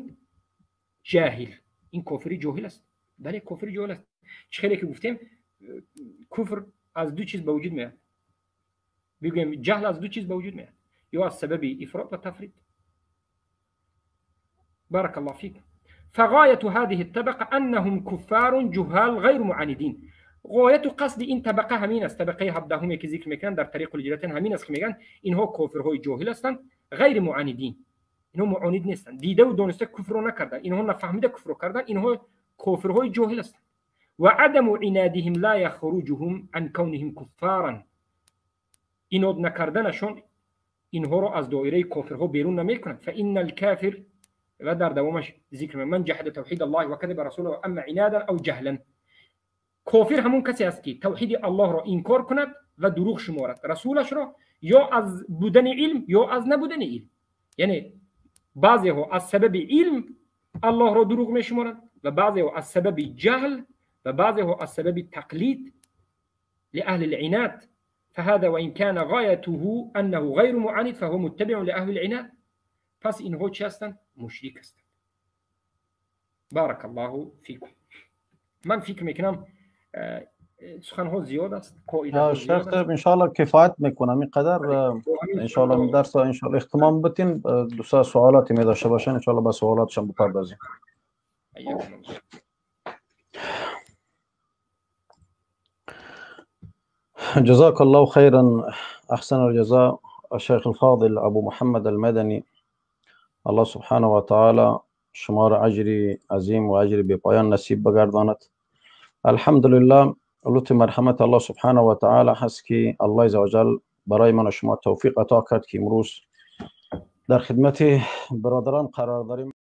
جاهل. این کافر جاهل است. بله کافر جاهل است. چه خیلی که گفتیم کفر از دو چیز به وجود میاد، بگویم جهل از دو چیز به وجود میاد، یا از سبب افراط و تفرید. بارك الله فيك. فغایة هذه الطبقة انهم كفار جهال غیر معاندین. غایت و قصد این طبقه همین است، طبقه 17 که ذکر میکنن در طریق الهجرتین همین است که میگن اینها کافرهای جاهل هستند، غیر معاندین، اینها معاند نیستند، دیده و دانسته کفر رو نکردن، اینها نفهمیده کفر رو کردن، اینها کافرهای جاهل هستند. و عدم عنادهم لا يخرجهم عن كونهم كفارا. ایناد نکردنشون اینها رو از دایره کافرها بیرون نمیکنند. فان الكافر و در دوامش ذکر من جحد توحید الله و کذب رسوله اما عنادا او جهلا. کافر همون کسی است که توحید الله را انکار کند و دروغ شمارد رسولش را، یا از بودن علم یا از نبودن علم. یعنی بعضی ها از سبب علم الله را دروغ میشمارند و بعضی ها از سبب جهل و بعضی ها از سبب تقلید لأهل العناد. فهذا وإن كان غايته أنه غير معاند فهو متبع لأهل العناد. پس اینها چی هستند؟ مشرک هستند. بارک الله فیکم. من فکر میکنم سخنها زیاد است، قاعده شیخ انشاءالله کفایت میکنم اینقدر. انشاءالله درس انشاءالله اختمام بتین. دو سه سوالاتی می داشته باشن انشاءالله با سوالاتشان بپردازیم. جزاك الله خيرا، أحسن الجزاء الشيخ الفاضل أبو محمد المدني. الله سبحانه و تعالی شما را اجری عظیم و اجری بی پایان نصیب بگرداند. الحمدلله لطف مرحمت الله سبحانه و تعالی هست که الله عزوجل برای من و شما توفیق عطا کرد که امروز در خدمت برادران قرار داریم.